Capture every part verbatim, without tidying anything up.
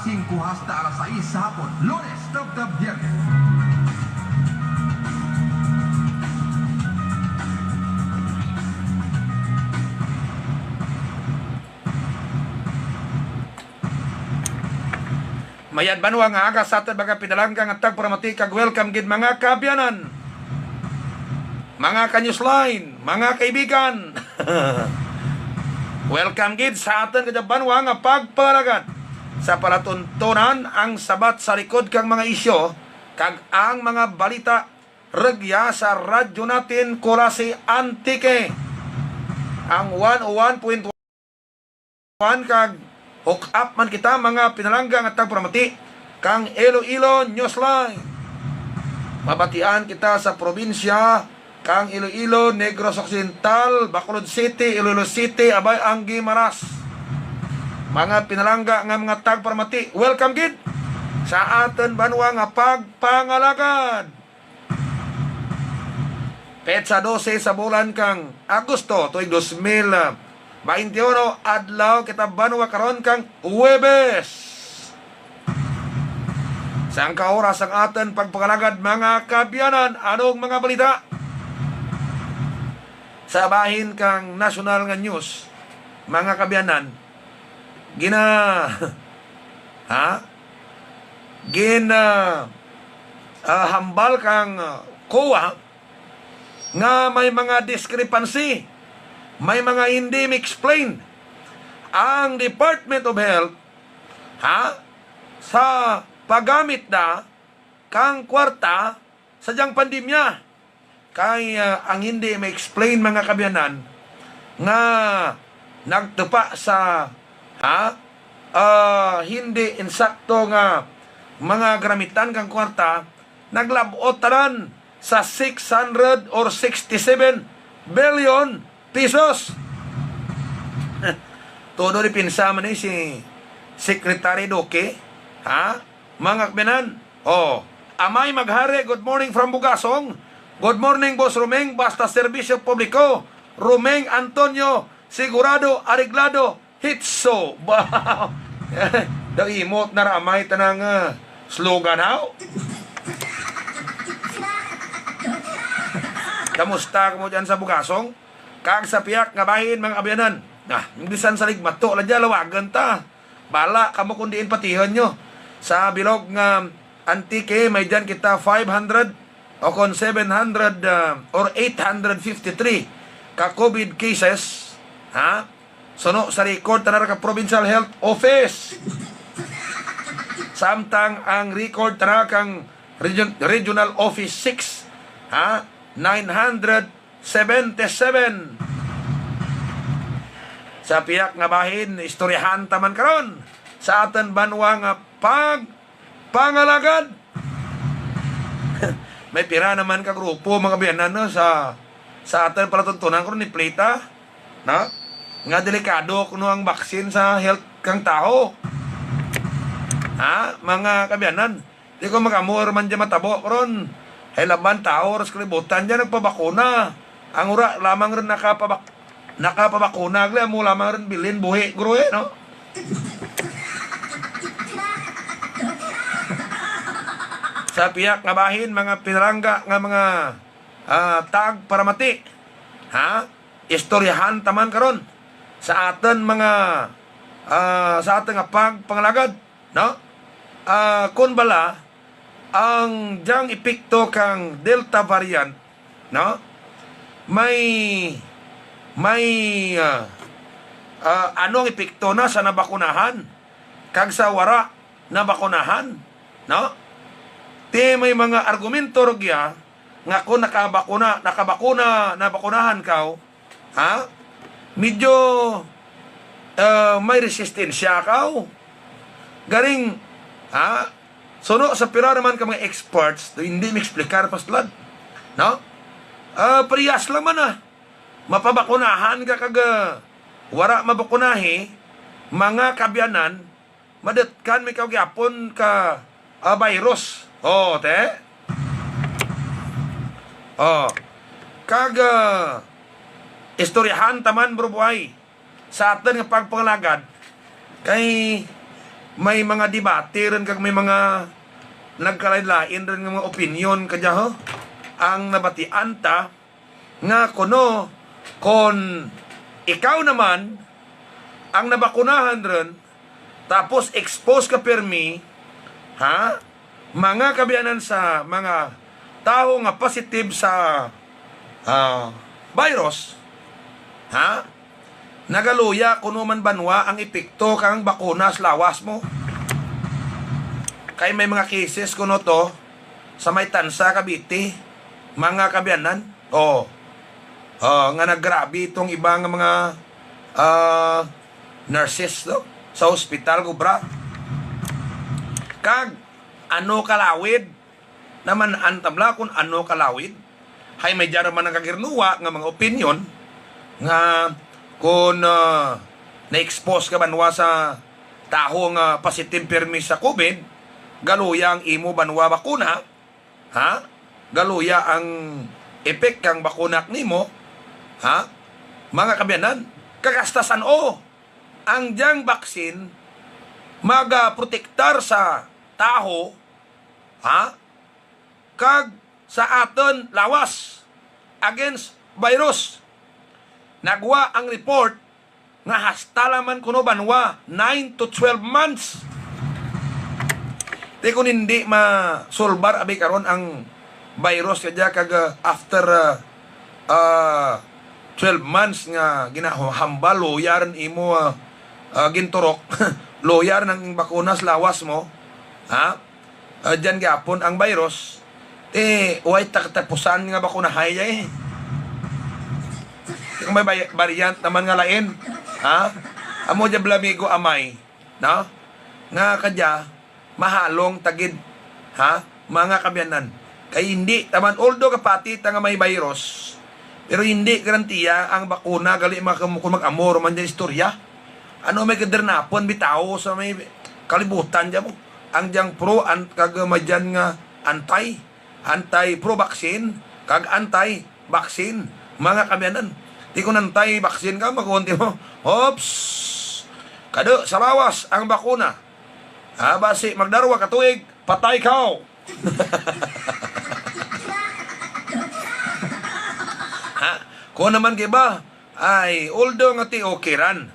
singko hasta alas sais sa hapon, Lunes tubtob Biyernes. Mayad banwa nga aga sa aton mga pinalangga nga tagparamati kag welcome gid mga kaabyanan, mga ka-Newsline, mga kaibigan. Welcome gid sa aton nga banwa nga pagpalagad sa palatuntunan ang sabat sa likod kang mga isyu kag ang mga balita rugya sa Radyo Natin Culasi Antique. Ang one oh one point one kag hook up man kita mga pinalangga nga tagparamati kang Iloilo Newsline. Mabatian kita sa probinsya kang Iloilo, Negros Occidental, Bacolod City, Iloilo City, abay ang Guimaras. Mga pinalangga nga mga tagparamati, welcome gid sa aton banwa nga pagpangalagad. Petsa dose sa bulan kang Agosto tuig dos mil bainti uno, adlaw kita banwa karon kang Huwebes. Sang ka oras ang aton pagpangalagad, mga kaabyanan, anong mga balita? Sa bahin kang nasyonal nga news, mga kaabyanan, gina, ha? Gin, ah, ah, hambal kang, ah, COA nga may mga discrepancy, may mga hindi ma-explain ang Department of Health, ha, sa paggamit da kang kwarta sa diyang pandemya. Kay, ah, ang hindi ma-explain, mga kaabyanan, nga nagtupa sa, ha, ah, hindi insakto nga mga garamitan kang kwarta, naglab-ot tanan sa six hundred or sixty-seven billion pesos. Todo depensa man ni si Secretary Duque, ha? Mga kaabyanan, oh, Amay Maghari, good morning from Bugasong. Good morning, Boss Romeng, basta serbisyo publiko. Romeng Antonio, sigurado, areglado, hitso. Ba, daw imot na ra Amay tanang, ah, slogan, haw? Kamusta kamo dyan sa Bugasong? Kag sa piyak nga bahin, mga kaabyanan. Ah, bisan sa ligmato lang dyan, lawagan ta. Bala kamo kung diin patihon nyo. Sa bilog nga Antique, may dyan kita five hundred o kon seven hundred, ah, or eight hundred fifty-three ka COVID cases, ha? Suno sa record tanan ka Provincial Health Office. Samtang ang record tanan kang Region-, Regional Office six, ha? Nine hundred seventy-seven. Sa piyak nga bahin, istoryahan ta man karon sa aton banwa nga pagpangalagad. May pira naman ka grupo, mga kaabyanan, no, sa, sa aton palatuntunan karon ni Plita, no? Nga delikado kuno ang baksin sa health kang tawo. Ha, mga kaabyanan? Di ko mag-amor man dyan matabo karon. Ay laban tao, oras kalibutan dyan, nagpabakuna. Ang ura lamang rin nakapabak-, nakapabakuna, gali, amo lamang rin bilin, buhi, guro, eh, no? Sa piyak nga bahin, mga pinalangga nga mga, ah, tagparamati, ha? Istoryahan taman karon sa aton mga, ah, sa aton nga pagpangalagad, no? Ah, kun bala, ang dyang epekto kang Delta variant, no? May, may, ah, ah, ano ang epekto na sa nabakunahan kag sa wara nabakunahan, no? Ti may mga argumento rugya nga kung nakabakuna, nakabakuna, nabakunahan ka, ha? Medyo, ah, may resistensya ka. Garing, ha? Suno sa pira naman ka mga experts, hindi ma-explicar pa sila, no? Ah, parehas lang man, ah. Mapabakunahan ka kag, ah, wara mabakunahi, mga kaabyanan, madutkan mi ka gyapon ka, ah, virus. Oh, te. Oh. Kag, ah, istoryahan taman, bro, buhay, sa aton nga pagpangalagad, kay may mga debate rin kag may mga nagkalain-lain rin nga mga opinion kadya, ho. Ang nabatian ta nga kuno kon ikaw naman ang nabakunahan rin, tapos expose ka pirmi, ha? Mga kabiyanan sa mga tawo nga positive sa, ah, virus, ha? Nagaluya kuno man banwa ang epekto kang bakuna sa lawas mo? Kay may mga cases kuno to sa may Tansa, Cavite, mga kabiyanan. Oh. Oh, nga naggrabe itong iba nga mga, ah, nurses, no? Sa hospital, gubra. Kag ano kalawid naman ang tabla kung ano kalawid? Hay may dyan man nagkagirnuwa nga mga opinion nga kung, ah, na-expose ka banwa sa taho nga positive pirmi sa COVID, galuya ang imo banwa bakuna, ha? Galuya ang effect kang bakuna nimo, ha? Mga kabiyanan, kag hasta san-o ang dyang vaccine magaprotektar sa taho, ha? Kag sa aton lawas against virus. Nagwa ang report nga hasta lamang kuno banwa nine to twelve months. Di kun hindi masulbar abi karon ang virus kadya kag, ah, after, ah, ah, twelve months nga ginahambal, luya rin imo, ah, ah, ginturok, luya rin ang bakuna sa lawas mo, ha? Ah, dyan gyapon ang virus, eh, way ta katapusan nga bakunahay, eh. Kung may bay-, variant naman nga lain, ha? Amo dyan, blamigo, amay, no? Nga kadya, mahalong tagid, ha? Mga kabyanan. Kay hindi taman, although kapati ta nga may virus, pero hindi garantiya ang bakuna, gali mga kam-, kung mag-amor man dyan istorya. Ano may kadernapon bitaw sa may kalibutan dyan mo? Ang diyang pro, an-, kag may dyan nga anti, anti-pro-vaccine, kag anti-vaccine, mga kabyanan. Di kung anti-vaccine ka, makuha mo, "Hops! Kado sa lawas ang bakuna. Ah, basi magdarwa ka tuig, patay ka." Ha? Kung naman kay ba, ay, although nga ti okay ran,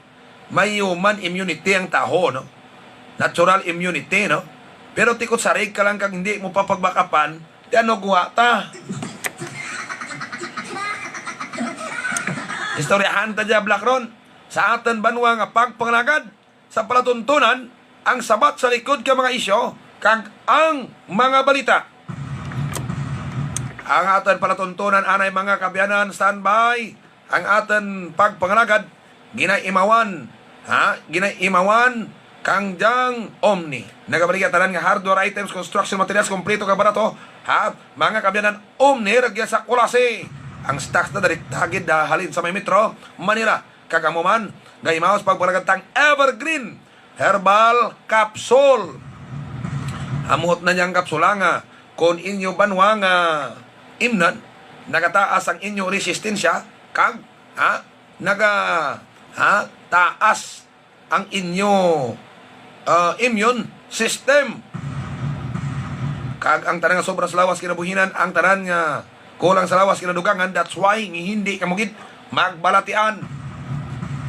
may human immunity ang taho, no? Natural immunity, no? Pero ti kung sarig ka lang kag hindi mo papagbakapan, ti ano guwa ta? Istoryahan ta dya, Black Ron, sa aton banwa nga pagpangalagad sa palatuntunan, ang sabat sa likod ka mga isyu, kag ang mga balita. Ang aton palatuntunan anay, mga kabyanan, standby. Ang aton pagpangalagad, ginaimawan, ha? Ginaimawan kang Jang Omni. Nagabaligya tanan nga hardware items, construction materials, kompleto kag barato, ha? Mga kabyanan, Omni, ragya sa Culasi. Ang stocks na dali tagid, ah, halin sa may Metro Manila. Kag amo man, gaimaw sa pagpangalagad tang Evergreen Herbal Capsule. Amo na niyang kapsula nga kon inyo banwa nga imnan, nagataas ang inyo resistensya, kag, ha, naga, ha, taas ang inyo, ah, immune system. Kag ang tanan nga sobra sa lawas kinabuhinan, ang tanan nga kulang sa lawas kinadugangan, that's why nga hindi kamo gid magbalatian.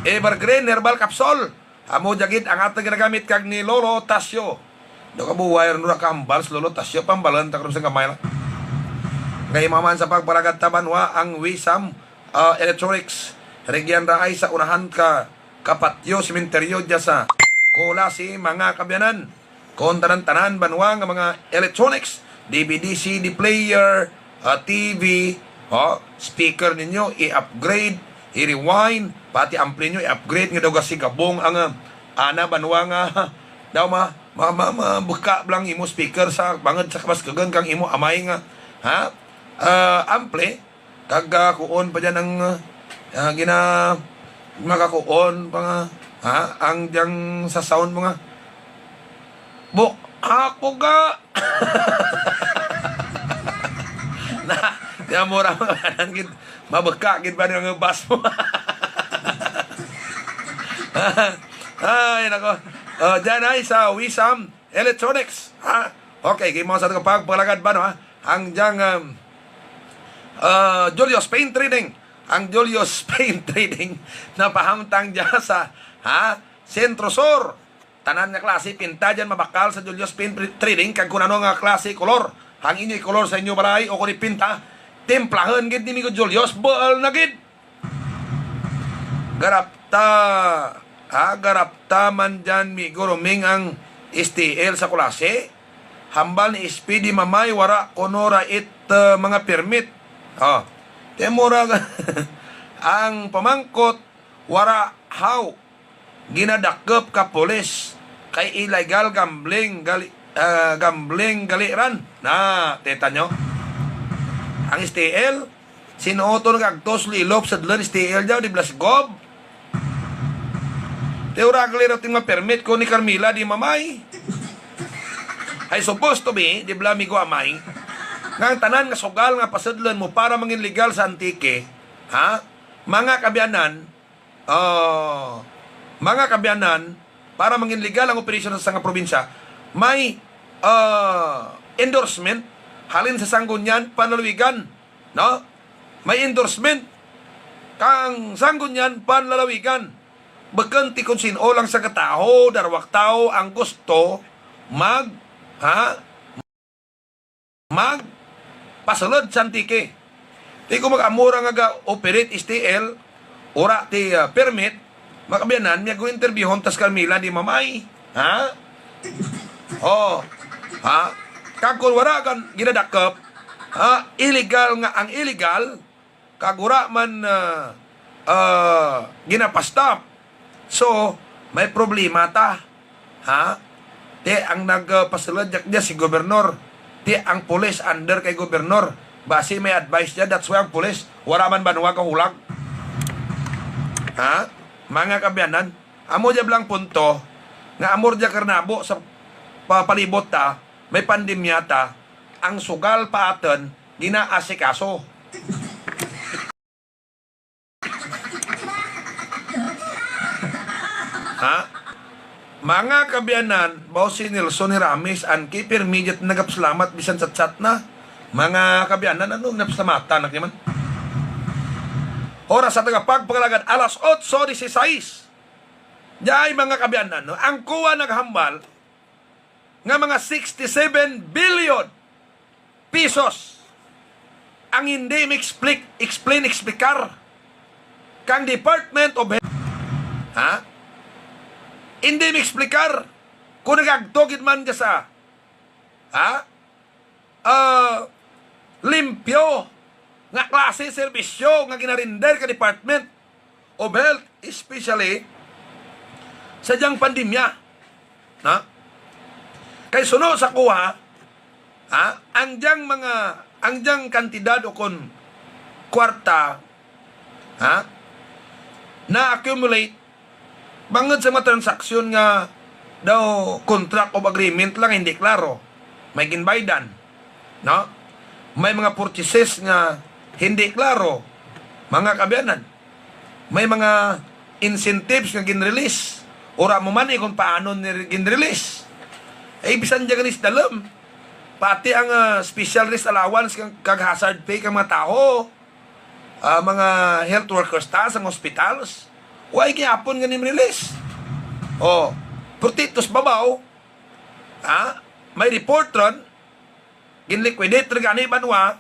Evergreen Herbal Capsule. Amo dya gid ang atong ginagamit kag ni Lolo Tasyo. Do ka buhay ron, ra ka hambal si Lolo Tasyo, pambalan ta karon sa gamay lang. Kay maman sa pagpalagad ta banwa ang Wisam, ah, Electronics, Region Raay sa unahan ka kapatyo sementeryo dya sa Culasi, mga kabyanan. Kon tanan-tanan banwa nga mga electronics, D V D, C D player, ah, T V, oh, speaker ninyo, i-upgrade, i-rewind, pati ampli ninyo, i-upgrade nga daw gasigabong ang, ah, ana banwa nga, daw ma-, ma-, ma-, mabuka lang imo speaker sa bangod sa kabaskugon kang imo amay nga, ha? Ah, ampli, kag, ah, kuon pa dyan ang, ah, gina-, makakuon pa nga, ha? Ang dyang sa sound mo nga, "Buk-, ako ga." Na, di mo ra mga gid, mabaka gid ba nga bas mo? Ay, nako. Ah, dyan ay sa Wisam Electronics, ha? Okay, kay mga sa tagapagpalagad ba, no, ha? Ang dyang, um, ah, Julius Paint Trading. Ang Julius Paint Trading napahamtang dyan sa, ha? Centro Sur. Tanan nga klase pinta dyan mabakal sa Julius Paint Pre-, Trading, kag kun ano nga klase kolor ang inyo ikolor sa inyo balay o kung ipinta, timplahon gid ni Migo Julius, buol na gid. Garapta, ha, garapta man dyan, Migo Roming, ang S T L sa Culasi. Hambal ni S P D Mamay, wara kuno ra it, uh, mga permit. Oh. Kaya mura ga-, ang pamangkot, wara how ginadakop ka pulis kay illegal gambling gali, ah, gambling gali ran. Na, teta nyo? Ang S T L, sinuoton kag tos lilop sa dalan S T L jaw, di blasgob. Te ura gali ra ting mga permit ko ni Carmela di Mamay. Ay supposed to be, di bala, Migo Amay, nga ang tanan nga sugal nga pasudlon mo para mangin legal sa Antique, ha? Mga kabiyanan, ah, mga kabiyanan, para mangin legal ang operasyon sa, sa nga probinsya, may, ah, endorsement halin sa Sangguniang Panlalawigan, no? May endorsement kang Sangguniang Panlalawigan. Bukon ti kon sin-o lang sa katawo, darwak tawo ang gusto mag, ha? Magpasulod sa Antique. Ti kung mag-amura nga ga-operate S T L, ura ti, ah, permit, makabiyanan, miya go interviewon tas Carmela di Mamay. Ha? Oh. Ha? Kag kung wala kan ginadakop, ha? Illegal nga ang illegal, kag wala man, ah, ah, ginapastop. So, may problema ta. Ha? Ti ang nagpasulod diya si gobernador. Ti ang pulis under kay gobernador. Basi may advice diya, that's why ang pulis wala man banwa kahulag. Ha? Mga kabiyanan, amo diya lang punto nga amor diya karnabo sa pa-, palibot ta, may pandemya ta, ang sugal pa aton ginaasikaso. Ha? Mga kabiyanan, baw si Nelson Hiramis, an kay pirmi gid nagapasalamat bisan sa chat na. Mga kabiyanan, ano napasalamatan na kay man? Oras sa tagapagpangalagad, alas otso dieciséis. Diay, mga kabiyanan, no? Ang kuwa naghambal nga mga sixty-seven billion pesos ang hindi ma-explic-, explain, explicar kang Department of Health. Ha? Hindi ma-explicar kung nagagto gid man ka sa, ha? Ah, limpyo nga klase serbisyo nga ginarender ka Department of Health, especially sa diyang pandemya. Na? Kay suno sa kuha, ha, ang diyang mga, ang diyang kantidad o kon kwarta, ha, na-accumulate bangod sa mga transaksyon nga daw contract of agreement lang hindi klaro. May ginbaydan, no? May mga purchases nga hindi klaro, mga kabiyanan. May mga incentives nga gin-release. Ura mo man, eh, kung paano ni gin-release. Eh, bisan dyan ganis dalom. Pati ang, ah, special rest allowance kag, kag hazard pay kang mga tawo, ah, mga health workers ta sa hospitals, way gihapon nga nim-release. Oh, purtitos babaw, ha? May report ron, ginliquidate ra gani banwa,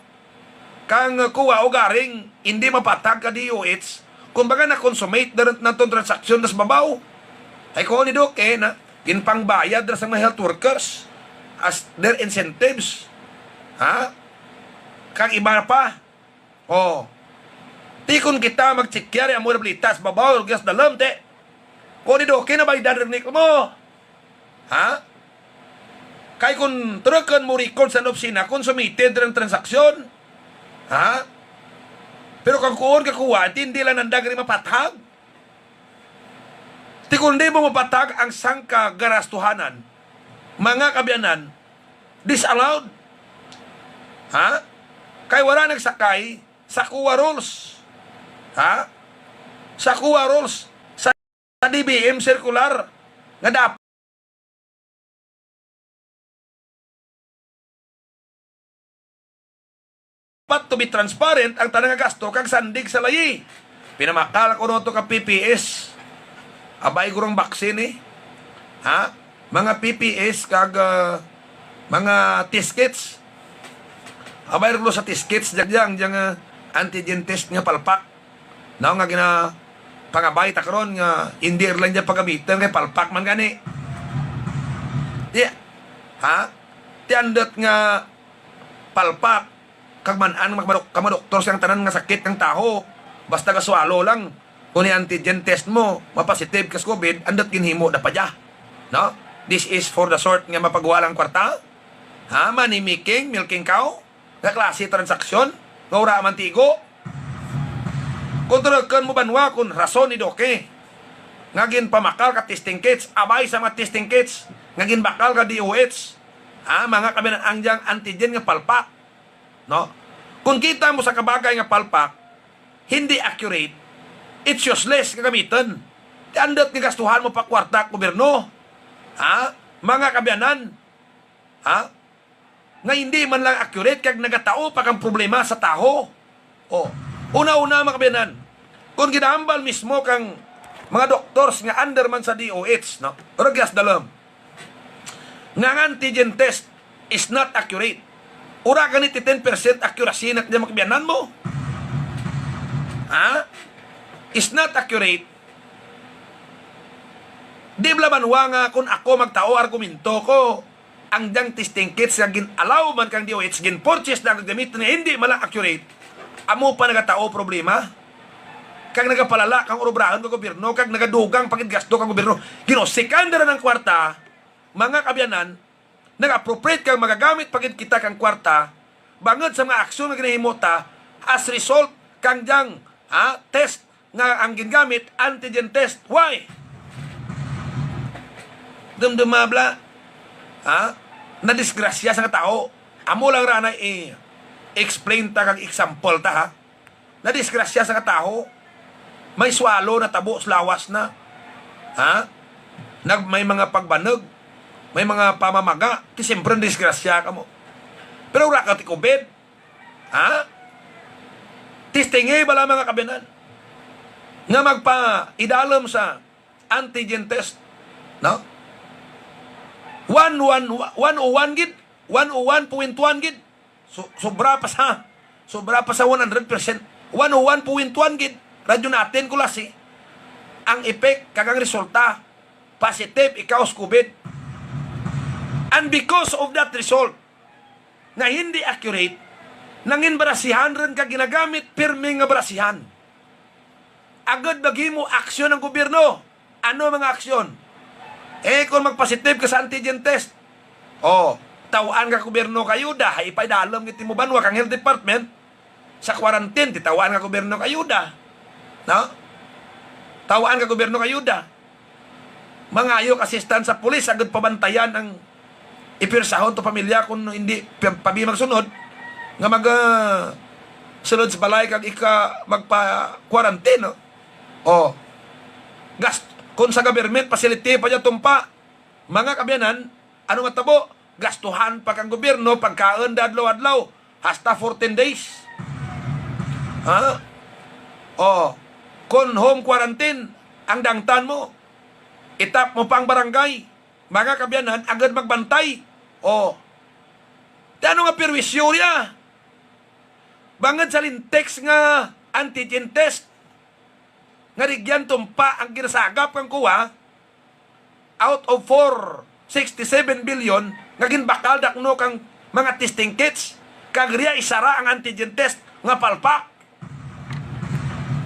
kang kuha ugaring hindi mapatag ka D O H, kumbaga na-consummate na rin naton transaksyon nas babaw. Ay ko ni Doc, eh, na, ginpangbayad ra sa mga health workers as their incentives. Ha? Kag iba pa. Oh. Ti kon kita magtsikya ri amo na balita sa babaw, gas dalam, te. Ko ni Doc, eh, na baydan rin ni mo. Ha? Kay kung trukan mo record sa opisina, consummated ang transaksyon. Ha? Pero kung kuon ka kuha, hindi lang nanda gani mapatag. Ti kung di mo mapatag ang sangka garastuhanan, mga kabiyanan, disallowed. Ha? Kay wala nagsakay sa kuha rules. Ha? Sa kuha rules. Sa D B M circular nga dapat dapat to be transparent ang tanan nga gasto kag sandig sa layi. Pinamakal ko no to ka P P S. Abay, gurong vaccine eh. Ha? Mga P P S kag, ah, mga test kits. Abay, rulo sa test kits, dyang, dyang, dyang, ah, antigen test nga palpak. No, nga gina-, pangabay ta karon nga hindi lang dyan pagamitan kay palpak man gani. Di, ha? Ti andot nga palpak, kag man-an mga madok-, ka mga doktor sang tanan nga sakit kang taho, basta ga-swallow lang. Kung ni antigen test mo, mapositive ka sa COVID, andot ginhimo na pa dya. No? This is for the sort nga mapagwala ang kwarta. Ha? Money making, milking cow? Nga klase transaksyon? Nga wala man tigo? Kung turukan mo banwa kung rason ni Doke nga ginpamakal ka testing kits, abay sa mga testing kits nga ginbakal ka D O H, ha, mga kabinan, ang dyang antigen nga palpak, no? Kung kita mo sa kabagay nga palpak, hindi accurate, it's useless nga gamiton. Ti andot nga gastuhan mo pa kwarta gobyerno, ha, mga kabiyanan, ha? Nga hindi man lang accurate kag nagatao pa kang problema sa taho. O, una-una, mga kabiyanan, kung ginahambal mismo kang mga doctors nga under man sa D O H, no? Rugyas dalom nga ang antigen test is not accurate. Ura gani ti ten percent accuracy na, mga kabiyanan mo. Ha? Is not accurate. Di bala banwa nga kung ako magtao argumento ko, ang dyang testing kits nga gin-allow man kang D O H, gin-purchase na gamit nga hindi man lang accurate, amo pa nagatao problema. Kag nagapalala kang urubrahon nga gobyerno, kag nagadugang pa gid gasto kang gobyerno. Ginusikan dira ng kwarta, mga kabiyanan, nag-appropriate kag magagamit pa gid kita kang kwarta bangod sa mga aksyon nga ginahimo ta as result kang dyang, ha, test nga ang gingamit, antigen test. Why? Dumduma bala, ha? Nadisgrasya sa nga tawo. Amo lang ra na i-explain ta kag example ta, ha? Nadisgrasya sa nga tawo. May swallow na tabo sa lawas na. Ha? Nag, may mga pagbanag, may mga pamamaga, ti siyempre nadisgrasya kamo. Pero wala ka ti COVID. Ha? Testingi bala, mga kabiyanan, nga magpaidalom sa antigen test, no? One, one, one oh one gid, one oh one point one gid. So, sobra pa sa, sobra pa sa one hundred percent. One oh one point one gid, radyo natin, kulasi, ang effect kag ang resulta, positive ikaw sa COVID. And because of that result, nga hindi accurate, nangin barasihan rin ka ginagamit, pirmi nga barasihan. Agud maghimo aksyon ang gobyerno. Ano mga aksyon? Eh, kung magpositive ka sa antigen test, oh, tawaan ka gobyerno kayuda, hay ipaidalom gid mo banwa kang health department, sa quarantine, ti tawaan ka gobyerno kayuda. No? Tawaan ka gobyerno kayuda. Mangayo ka assistance sa pulis, agud pabantayan ang ipirsahon to pamilya kung hindi pa, pabi magsunod nga mag, ah, sulod sa balay kag ika magpa-quarantine, no? Oh. Gast-, kung sa government facility pa dyan tumpa, mga kabiyanan, ano matabo? Gastuhan pa kang gobyerno, pagkaon da adlaw-adlaw, hasta fourteen days. Ha? Oh, kung home quarantine ang dangtan mo, itap mo pang barangay, mga kabiyanan, agad magbantay. Oh. Ti ano nga perwisyo riya? Bangod sa lintex nga antigen test, nga rigyan tumpa ang ginasagap kang kuha, out of four, sixty-seven billion nga ginbakal dakno kang mga testing kits, kag riya isara ang antigen test nga palpak.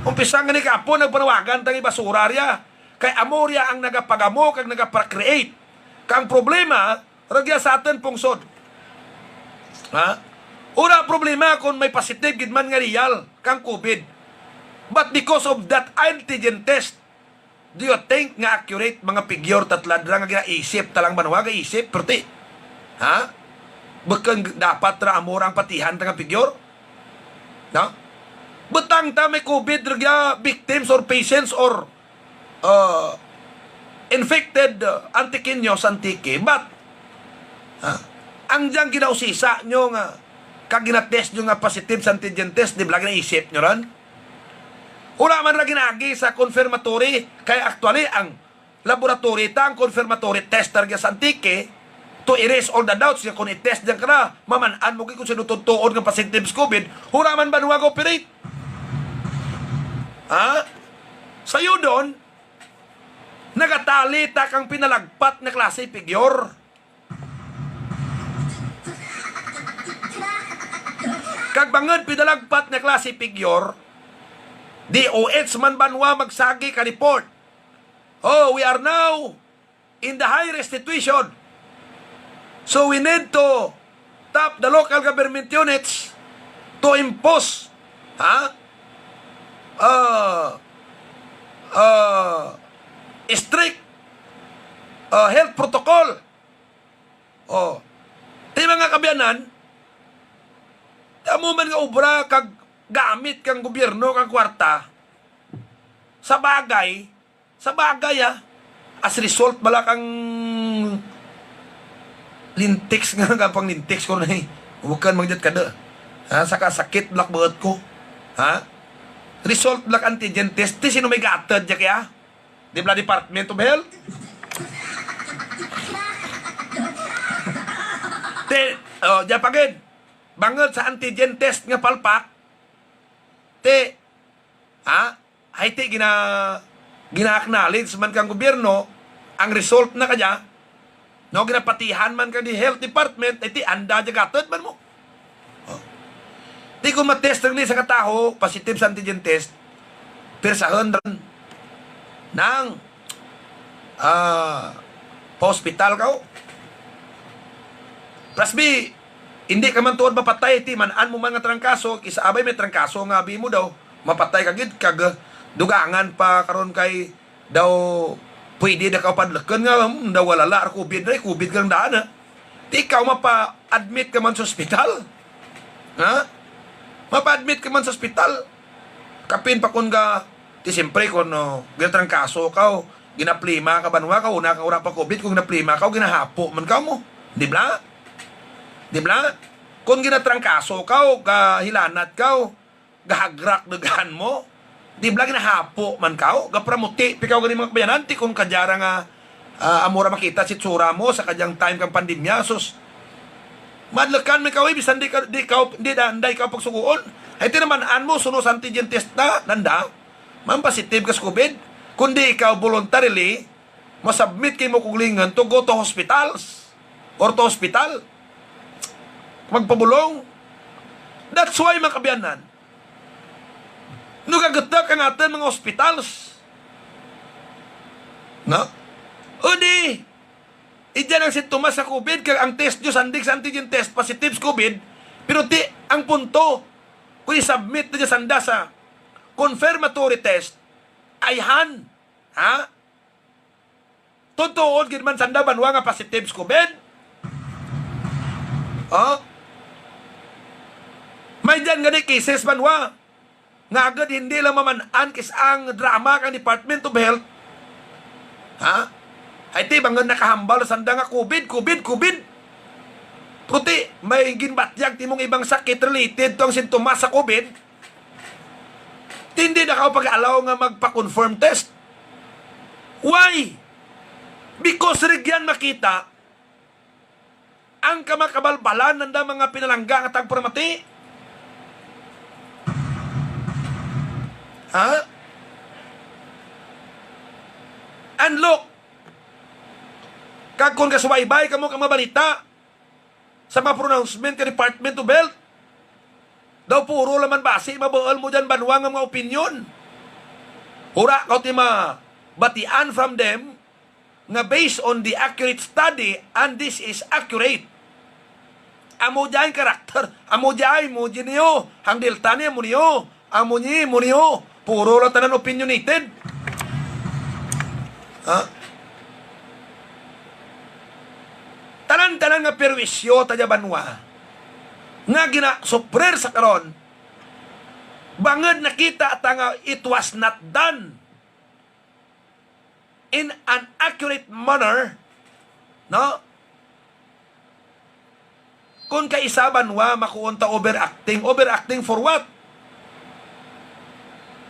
Umpisa nga ni kapo, nagpanawagan tang ibasura riya. Kay amo riya ang nagapagamo kag nagaprocreate. Kang problema, ragya sa aton pungsod. Ha? Ura problema kung may positive gid man nga real kang COVID. But because of that antigen test, do you think nga accurate mga figure tatlad ra nga ginaisip talang banwa nga isip, perti? Ha? Bukon dapat ra amo ra ang patihan ta nga figure? No? Butang ta may COVID ra gya victims or patients or, uh, infected, uh, Antiqueños, Antique. But, ah, ang diyang ginausisa nyo nga kag ginatest nyo nga positive sa antigen test, di bala ginaisip nyo ron? Wala man ra ginaagi sa confirmatory, kay actually ang laboratory ta, ang confirmatory test talaga sa Antique, to erase all the doubts nga kung i-test diyan ka na, maman-an mo gid kung sino tuod nga positive sa COVID, wala man banwa ga-operate. Ha? Sayo doon, nagatali ta kang pinalagpat nga klase figure. Kag bangod pinalagpat nga klase figure, D O H man banwa magsagi ka report. Oh, we are now in the highest situation. So we need to tap the local government units to impose, ha? Uh, uh, strict uh, health protocol. Oh. Ti mga kaabyanan, ti amo man nga obra kag gamit kang gobyerno kang kwarta sa bagay, sa bagay, ah. As result bala kang lintiks nga, nga pang lintiks ko na, eh. Bukan mangyat kada. Ha, sa kasakit black buot ko. Ha? Result black antigen test, ti sino may gatad dya kaya? Di bala Department of Health? Ti, oh, dya pa gid. Bangod sa antigen test nga palpak, ti, ha? Ay ti gina, gina-acknowledge man kang gobyerno ang result na kadya, no, ginapatihan man kang di health department, ay ti anda dya gatod man mo. Oh. Ti kung matest lang ni sa kataho, positive sa antigen test, pirsahon ron nang, ah, pa-hospital ka, oh. Plus, bi, hindi ka man tuod mapatay, ti man-an mo man nga trangkaso, kis-a bay may trangkaso nga abi mo daw, mapatay ka gid, kag, uh, dugangan pa karon kay daw pwede na ka padleken nga, hmm, daw wala la, COVID na, COVID kang daan, ha? Ti ikaw mapa-admit ka man sa ospital? Ha? Mapa-admit ka man sa ospital? Kapin pa kun ga, ti siyempre kun, oh, ginatrangkaso ka, oh, ginaplima ka banwa ka, una ka wala pa COVID, kung ginaplima ka, oh, ginahapo man ka mo. Di bala? Di bala? Kung ginatrangkaso ka, oh, gahilanat ka, oh, gahagrak dugan mo, di bala ginahapo man ka, oh, gapramuti, pikaw gani mga kabayanan, ti kung kadyara nga, ah, amo ra makita si tsura mo sa kadyang time kang pandemya, sus. Madlakan man ka, uy, bisan di ka, di ka, di da, anday ka pagsuguon. Ay, tinaman-an mo, suno sa antigen test na, nanda. Man positive ka sa COVID. Kundi ikaw voluntarily, masubmit kay mo kaugalingon to go to hospitals or to hospital. Magpabulong. That's why, mga kabiyanan, nagagutok ang aton mga hospitals. No? O di, idyan ang sintomas sa COVID, kag ang test nyo, sandig sa antigen test, positive sa COVID, pero ti, ang punto, kung i-submit na dyan sanda sa confirmatory test, ayhan, ha? Tutuod gid man sanda banwa nga positive sa COVID? Oh? May dyan gani cases banwa nga agad hindi lang maman-an kis ang drama kang Department of Health. Ha? Ay ti, bangod nakahambal sanda nga COVID, COVID, COVID. Puti, may ginbatyag timong ibang sakit related to ang sintomas sa COVID. Hindi na ka pag-allow nga magpa-confirm test. Why? Because rigyan makita ang kamakabalbalan nanda mga pinalangga nga tagparamati. Ha? And look, kag kung kasubaybay kamo ka mabalita sa mga pronouncement ka Department of Health, daw puro laman basi mabuol mo dyan banwa nga mga opinion. Ura ka ti mabatian from them, nga based on the accurate study, and this is accurate. Amo diay karakter, amo diay mo di niyo, ang Delta ni amo niyo, amo ni mo niyo, puro lang tanan opinionated. Ha? Tanan-tanan nga perwisyo ta dya banwa nga ginasuprir sa karon, bangod nakita ta nga it was not done in an accurate manner, no? Kung kaisaban wa, makuon ta overacting. Overacting for what?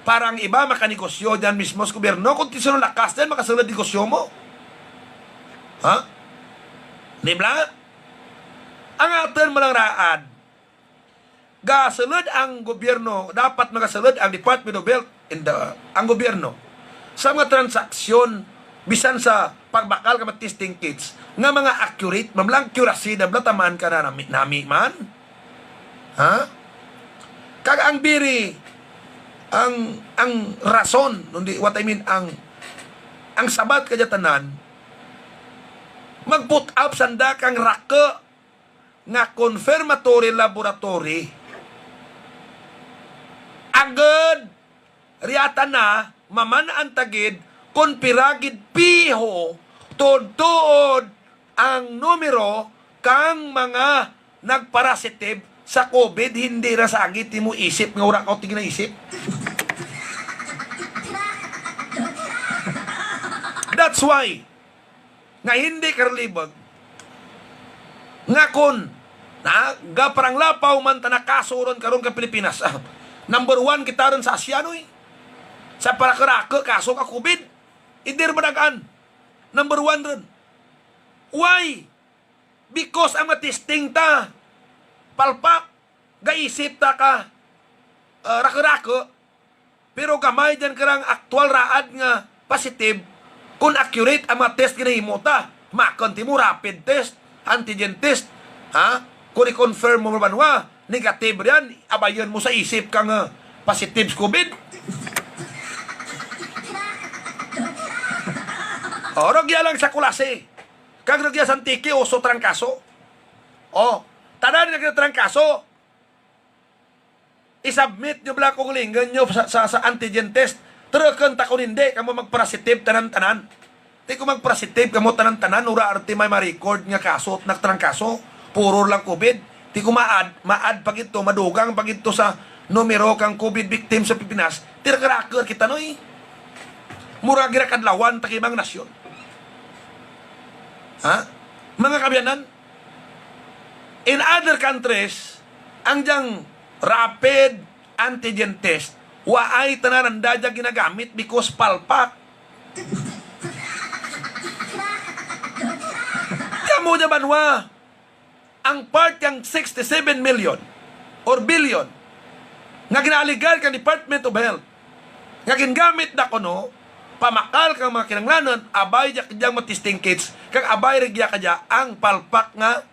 Para ang iba makanegosyo dyan mismo sa gobyerno. Kung ti sino lakas dyan, makasulod negosyo mo. Ha? Di ba? Ang aton mo lang raad, gasulod ang gobyerno, dapat magasulod ang Department of Health and the, ang gobyerno sa mga transaksyon, bisan sa pagbakal ka mga testing kits, nga mga accurate, ma'am, lang accuracy, na blataman ka na nami, nami man. Ha? Kag ang biri, ang, ang rason, kundi, what I mean, ang, ang sabat kadya tanan, mag-put up sanda kang rako nga confirmatory laboratory. Agud, riata na, maman-an ta gid, kung pira gid piho, tuod-tuod ang numero kang mga nagparasitive sa COVID, hindi ra sa agi ti mo isip nga wala ka tignaisip. That's why nga hindi karlibag nga kun na gaparanglapaw man ta na kaso ron karon ka Pilipinas. Ah, number one kita ron sa Asia, no, eh. Sa parakarako kaso ka COVID, hindi ra madagan. Number one ron. Why? Because ang mga testing ta palpak, gaisip ta ka, ah, rakarako, pero gamay dyan ka lang aktual raad nga positive, kung accurate ang mga test ginahimo ta, makon ti mo rapid test, antigen test, ha? Kung i-confirm mo man wa, negative riyan, abayon mo sa isip ka nga positive sa COVID. O, rugya lang sa Culasi. Kag rugya sa Antique, uso trangkaso. O, tanan nga ginatrangkaso. I-submit nyo bala kung lingon nyo sa, sa, sa antigen test. Trukan ta kung hindi, kamo magparasitive tanan-tanan. Di ko magparasitive kamo tanan-tanan, ura arte may ma-record nga kaso, nagtrangkaso. Puro lang COVID. Di ko ma-add, ma-add pa gito, madugang pa gito sa numero kang COVID victim sa Pilipinas. Tira ka raker kita, no, eh. Mura ginakadlawan ta kay mga nasyon. Ha? Mga kabyanan, in other countries, ang diyang rapid antigen test, waay tanan ang dadya ginagamit because palpak. Kamo dya banwa, ang part kang sixty-seven million or billion nga ginaaligar kang Department of Health nga gingamit na kuno pamakal kang mga kinahanglanon, abay dya kadya ang mga testing kits, kag abay ra gya kadya ang palpak nga,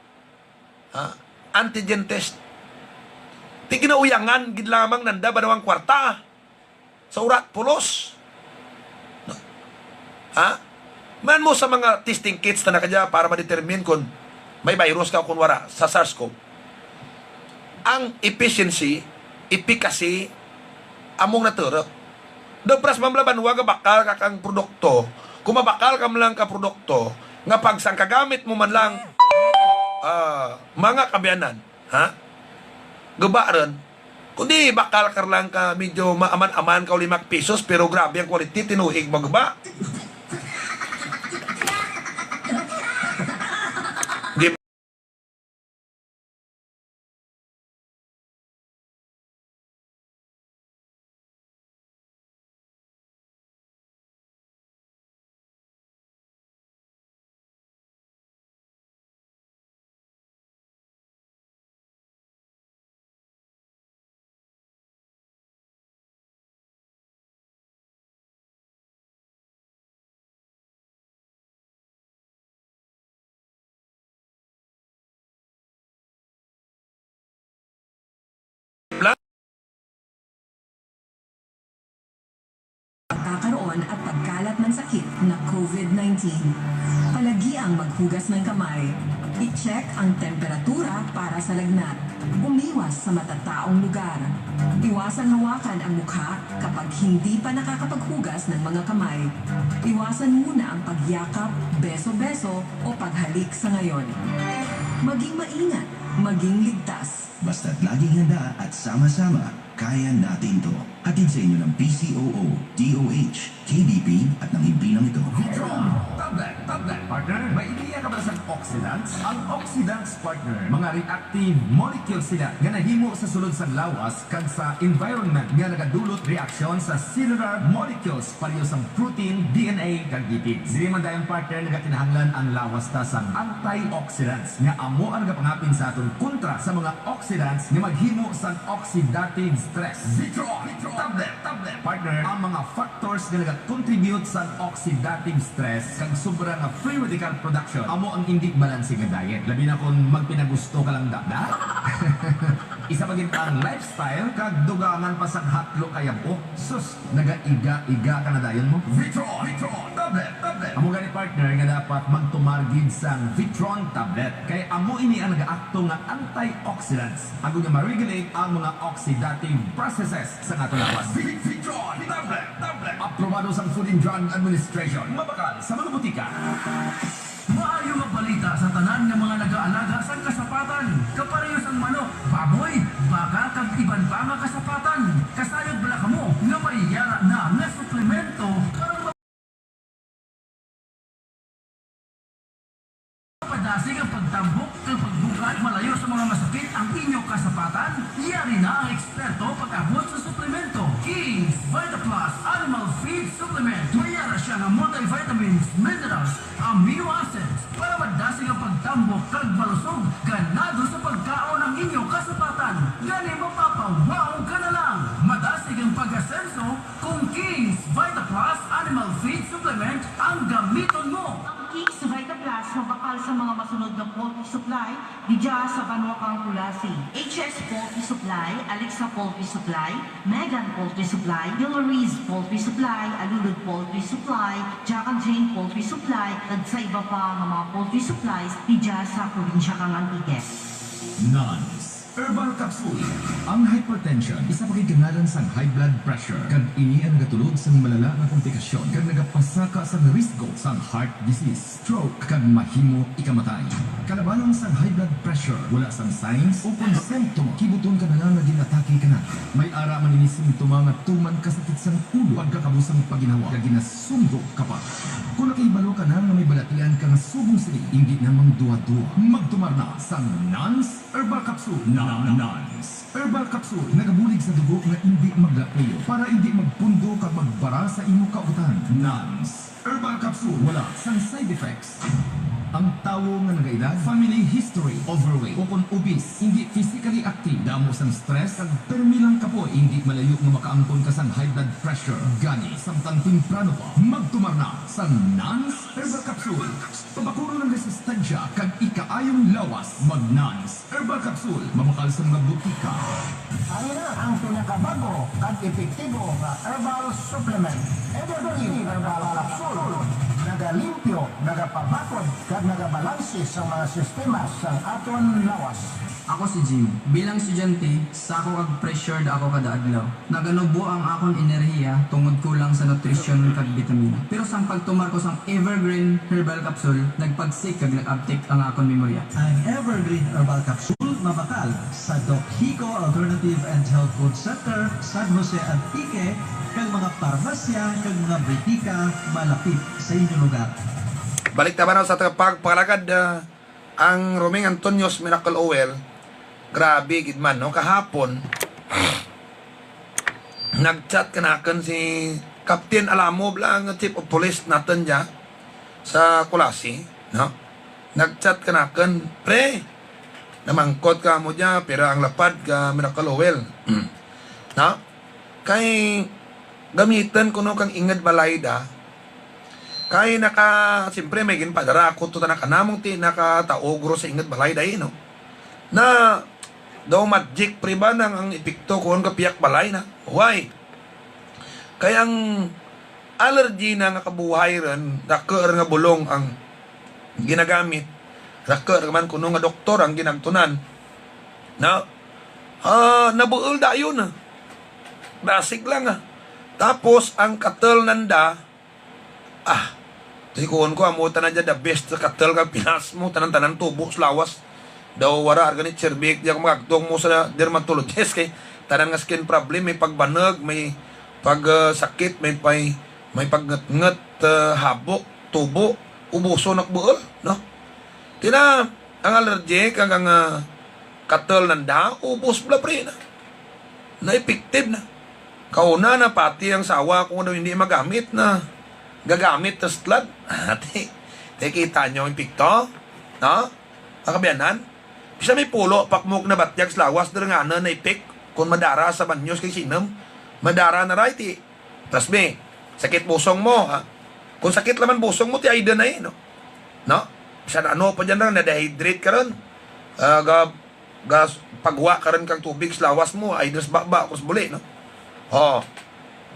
ha, antigen test. Ti ginauyangan gid lamang nanda ba daw ang kwarta sa urat pulos? No? Ha? Man mo sa mga testing kits na nakadya para ma-determine kung may virus ka o kung wala sa SARS-CoV. Ang efficiency, efficacy, among naturok. Daw pras mamlaban, wa nga bakal ka kang produkto. Kung mabakal ka man lang ka produkto, nga pag sang kagamit mo man lang, ah, mga kabyanan, ha? Guba ron. Kundi bakal ka lang ka medyo maaman-aman ka o lima pisos, pero grabe ang quality, tinuig maguba. Di Pagkakaroon at pagkalat ng sakit na COVID nineteen. Palagiang maghugas ng kamay. I-check ang temperatura para sa lagnat. Umiwas sa matataong lugar. Iwasang hawakan ang mukha kapag hindi pa nakakapaghugas ng mga kamay. Iwasan muna ang pagyakap, beso-beso o paghalik sa ngayon. Maging maingat, maging ligtas. Basta't laging handa at sama-sama, kaya natin 'to. Hatid sa inyo ng P C O O, D O H, K D P at ng himpilang ito. Vitro, tablet, tablet, partner. May ideya Kabalo sang oxidants? Ang oxidants, partner, mga reactive molecules sila nga nahimo sa sulod sang lawas kag sa environment nga nagadulot reaksyon sa cellular molecules pareho sang protein, D N A, kag lipids. Diri man dayon, partner, nagakinahanglan ang lawas ta sang antioxidants nga amo ang nagapangapin sa aton kontra sa mga oxidants nga maghimo sang oxidative stress. Vitron, tablet, tablet, partner, ang mga factors nga nagakontribute sa oxidative stress kag sobra nga free radical production amo ang indi balanse nga diet. Labi na kon magpinagusto ka lang, da. Da? Isa pa gid ang lifestyle kag dugangan pa sang hatlo kayab-o. Sus, nagaiga-iga ka na dayon mo. Vitron, Vitron, tablet, tablet. Amo gani, partner, nga dapat magtumar gid sang Vitron tablet. Kay amo ini ang nagaakto nga antioxidants. Agod nga ma-regulate ang mga oxidative processes sa aton lawas. Vi-, Vitron, tablet, tablet. Aprobado sang Food and Drug Administration. Mabakal sa mga butika. Maayo nga balita sa tanan nga mga nagaalaga sang kasapatan, kapareho sang manok, baboy, baka, kag iban pa nga kasapatan. Kasayod bala kamo nga may yara na nga suplemento para mapadasig ang pagtambok kag pagbukad malayo sa mga masakit ang inyo kasapatan? Yari na ang eksperto pag-abot sa suplemento. King's Vita Plus Animal Feed Supplement. May yara siya nga multivitamins, minerals, amino acids para madasig ang pagtambok kag malusog, ganado sa pagkaon ang inyo kasapatan. Gani, mapapa-wow ka na lang. Madasig ang pag-asenso kung King's Vita Plus Animal Feed Supplement ang gamiton mo. Ang King's Vita Plus mabakal sa mga masunod nga poultry supply didya sa Banwa kang Culasi: H S Poultry Supply, Alexa Poultry Supply, Megan Poultry Supply, Hillary's Poultry Supply, Alulud Poultry Supply, Jack and Jane Poultry Supply, kag sa iba pa nga mga poultry supplies didya sa probinsya kang Antique. Nans Herbal Capsule. Ang hypertension, isa pa gid ka ngalan sang high blood pressure, kag ini ang nagatulod sang malala nga komplikasyon kag nagapasaka sang risgo sang heart disease, stroke, kag mahimo ikamatay. Kalabanan sang high blood pressure, wala sang signs o kon simptoma, kibuton ka na lang nga ginatake ka na. May ara man ini simptoma nga tuman ka sakit sang ulo, pagkakabusang paginhawa, nga ginasunggo ka pa. Kung nakahibalo ka na nga may balatian ka nga subong sini, indi na mangduha-duha. Magtumar na sa Nans Herbal Capsule. Na, Nans Herbal Capsule, nagabulig sa dugo nga indi maglapuyo para indi magpundo kag magbara sa imo kautan. Nans Herbal Capsule, wala sang side effects. Ang tawo nga nagaedad, family history, overweight, o kon obese, hindi physically active, damo sang stress, kag permi lang kapoy, hindi malayo nga makaangkon ka sang high blood pressure. Gani, samtang temprano pa, magtumar na sa Nans Herbal Capsule. Pabakuron ang resistensya kag ikaayong lawas. Mag-Nans Herbal Capsule, mabakal sa mga butika. Ang ina, ang pinakabag-o kag epektibo nga herbal supplement, Evergreen Herbal Capsule. Nagalimpyo, nagapabakod, kag nagabalanse sa mga sistema sang aton lawas. Ako si Jim. Bilang estudyante, sako kag pressured ako kada adlaw. Naganubo ang akon enerhiya tungod kulang sa nutrisyon kag bitamina. Pero sang pagtumar ko sang Evergreen Herbal Capsule, nagpagsik kag nag-abtik ang akon memorya. Ang Evergreen Herbal Capsule mabakal sa Doc Hico Alternative and Health Food Center, San Jose, Antique, kag mga parmasya kag mga butika malapit sa inyo lugar. Balik ta ba na sa aton pagpangalagad, ah, ang Roming Antonio's Miracle Oil. Grabe gid man, no? Kahapon, nag-chat kanakun si Captain Alamo, bala, ang chief of police natun dya sa Culasi, no? Nag-chat kanakun, "Pre, namangkot ka mo dya, pira ang lapad ka Miracle Oil?" Mm. No? Kay gamitan ko, no, kang inged balay da. Kay naka, siyempre, may ginpadara ako to tanak anamong ti nakataog ro sa inged balay da, eh, no? Na daw magic, pre, ba nang ang epekto kuon ka piyak balay na? Why? Kay ang allergy na nga kabuhay ron, dako ra nga bulong ang ginagamit, dako ra man kuno nga doktor ang ginagtunan. Na, ah, nabuol dayon, ah. Basig lang, ah. Tapos, ang katel nanda, ah, tikuon ko, amo tanan dyan the best sa katel kag Pinas mo, tanan-tanan tubo sa lawas. Daw wara, arganit, serbik, di ako magagtong mo sa dermatologist kay tanan nga skin problem, may pagbanag, may pag, ah, sakit, may pay-, may pagngetnget, ah, habok, tubo, ubuso nakbuol, no? Di na, ang allergy kag ang, ah, katel nanda, ubos bala, pre, na. Na-effective na. Kauna na pati ang sawa ko nga daw hindi magamit na gagamit tas tlad. Ati, te, kita nyo ang epekto? No? Ang kabiyanan? Bisa may pulo, pakmok na batyag sa lawas, dira nga na na-effect. Kung madara sa banyos kay sinem, madara na right, eh. Trust me, sakit busong mo, ha? Kung sakit laman busong mo, ti Aiden na eh, no? No? Bisan ano pa dyan lang, na-dehydrate ka ron. Ah, ga, ga, pagwa ka ron kang tubig sa lawas mo, Aiden sa baba, cross buli, no? Oh,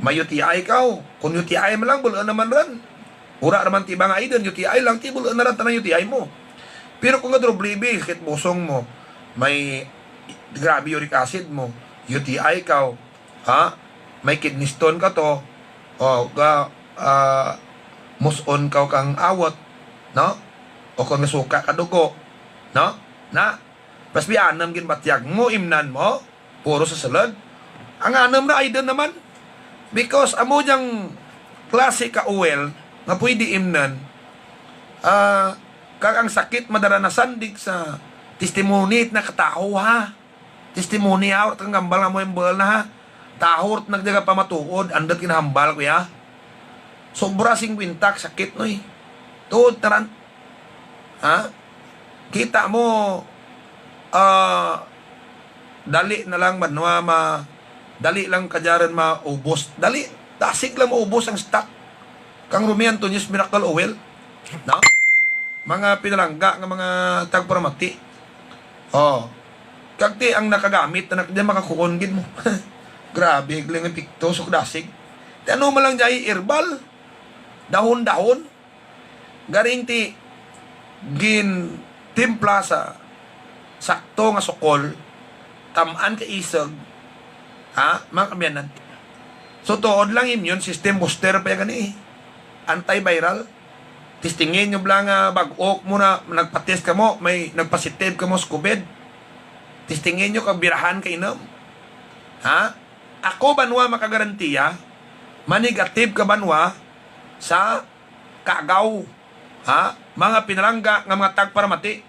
may U T I ka, oh. Kung U T I man lang, bulaan naman ron. Wala naman ti ba nga Aiden, U T I lang, ti bulaan na lang tanang U T I mo. Pero kung ga-double B, sakit busong mo, may grabe uric acid mo, U T I ka, ha? May kidney stone ka to, o ga, ah, muson ka kang awot, no? O kung nasuka ka dugo, no? Na, mas bianam gin batyag mo, imnan mo, puro sa sulod. Ang anam na Aiden naman, because amo diyang klase ka oil nga pwede imnan, ah, kag ang sakit madara na sandig sa testimony na kataho, ha? Testimony, ha, wala tang gambal nga mo yung buhal na, ha. Tahor nagdaga pamatuod, andot ginahambal ko, ya. Sobra singkwenta ka sakit, noy. Tuod taran. Ha? Kita mo, ah, dali na lang, banwa, ma, dali lang kadyaran maubos. Dali, dasig lang maubos ang stock. Kang Romy Antonio's Miracle Oil, no? Mga pinalangga nga mga tagparamati. Oh. Kag ti ang nakagamit na nak-, di makakuon gid mo. Grabe, lang epekto, sukdasig. Ti ano man lang jay herbal? Dahon-dahon. Garing ti gintimpla sa sakto nga sukol, tam-an ka isog, ha, mga kabyanan. So, tuod lang immune system booster pa ya gani, eh. Antiviral. Testingin nyo bala nga bag-o mo na nagpa-test ka mo, may nagpositive ka mo sa COVID. Testingin nyo kag birahan ka inom. Ha? Ako, banwa, makagarantiya, manigative ka, banwa, sa kagaw, ha? Mga pinalangga nga mga tagparamati.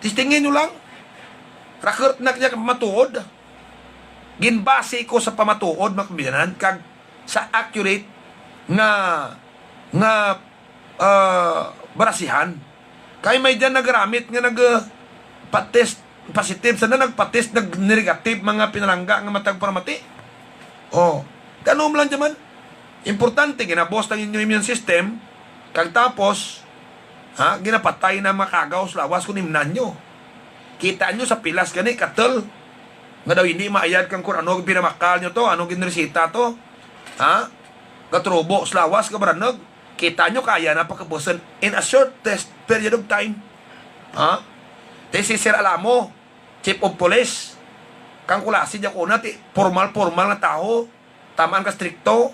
Testingin nyo lang. Rakert na kanya pamatuod. Ginbase ko sa pamatuod, mga kabiyanan, kag sa accurate nga, nga, ah, barasihan. Kay may dyan nagaramit nga nag, ah, patest positive, sana nagpatest, nag negative, mga pinalangga nga matag paramati. Oh, ganun lang dyan man. Importante, ginabos ang inyong immune system, kag tapos, ha, ginapatay na makagaw sa lawas kung imnan nyo. Kita nyo sa pilas gani, katel, nga daw hindi maayad kang kung ano pinamakal nyo to, ano ginresita to, ha, gatrubo sa lawas, gabaranag. Kita nyo, kaya na pagkabusan in a short test period of time. Ha? Te si Sir Alamo, Chief of Police, kang Culasi, di ako na, ti, formal-formal nga tawo, tamaan ka strikto,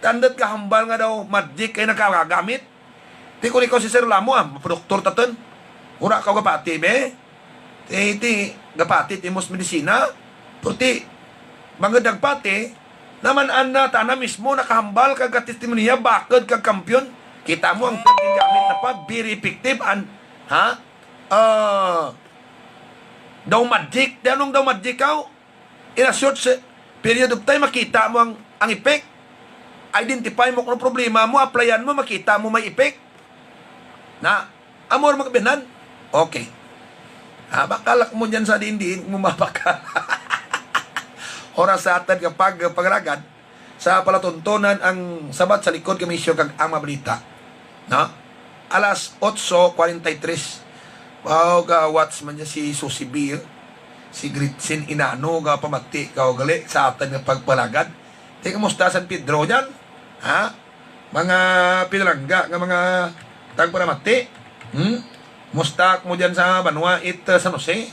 tandot ka hambal nga daw, magic kay nagkagamit. Ti kung ikaw si Sir Alamo, ah, mapadoktor taton. Wala ka gapati, be. Ti, ti, gapati, ti mos medisina. Pero ti, bangod nagpati, naman ana, tana mismo, nakahambal ka, gatestimonya, bakod ka, kampiyon. Kita mo, ang gamit na pa, very effective, and, ha? Ah, daw magic. Di anong daw magic ka? In a short se-, period of time, makita mo ang, ang effect. Identify mo kung ano problema mo, applyan mo, makita mo may effect. Na, amor magbinan. Okay. Ah, bakalak mo dyan sa diin-diin mo mabakal. Oras sa atad nga pag-, paglagad. Sa palatuntunan ang Sabat sa Likod kang Isyu kag ang mga balita. No? Alas otso cuarenta y tres. Wow, ga-watch man niya si Susie Bill, si Gretchen Inano, ga pamati ka gali sa atad nga pagpalagad. Di, kamusta San Pedro dyan? Ha? Mga pinalangga nga mga tagparamati. Hmm? Mustak mo dyan sa banwa it, uh, San Jose?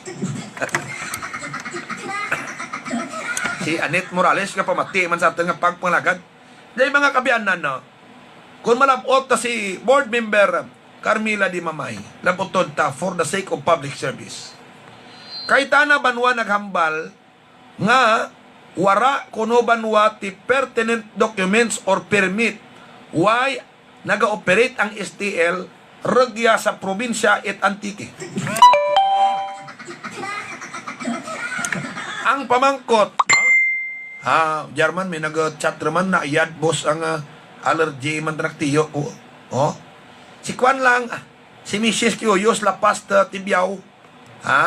Si Anet Morales nga pamati man sa aton nga pagpangalagad. Di, mga kabiyanan, no? Kung malabot ta si Board Member Carmela Di Mamay, labuton ta for the sake of public service. Kay tana banwa naghambal nga wara kuno banwa ti pertinent documents or permit. Why nag-ooperate ang S T L rugya sa probinsya it Antique. Ang pamangkot, ha, German, may nag-chat naman na iyad, boss, ang, ah, allergy man ta nagtiyo ko. Oh. Si Kwan lang, ah, si Missus Curious, La Paz, ta Tibiao. Ha?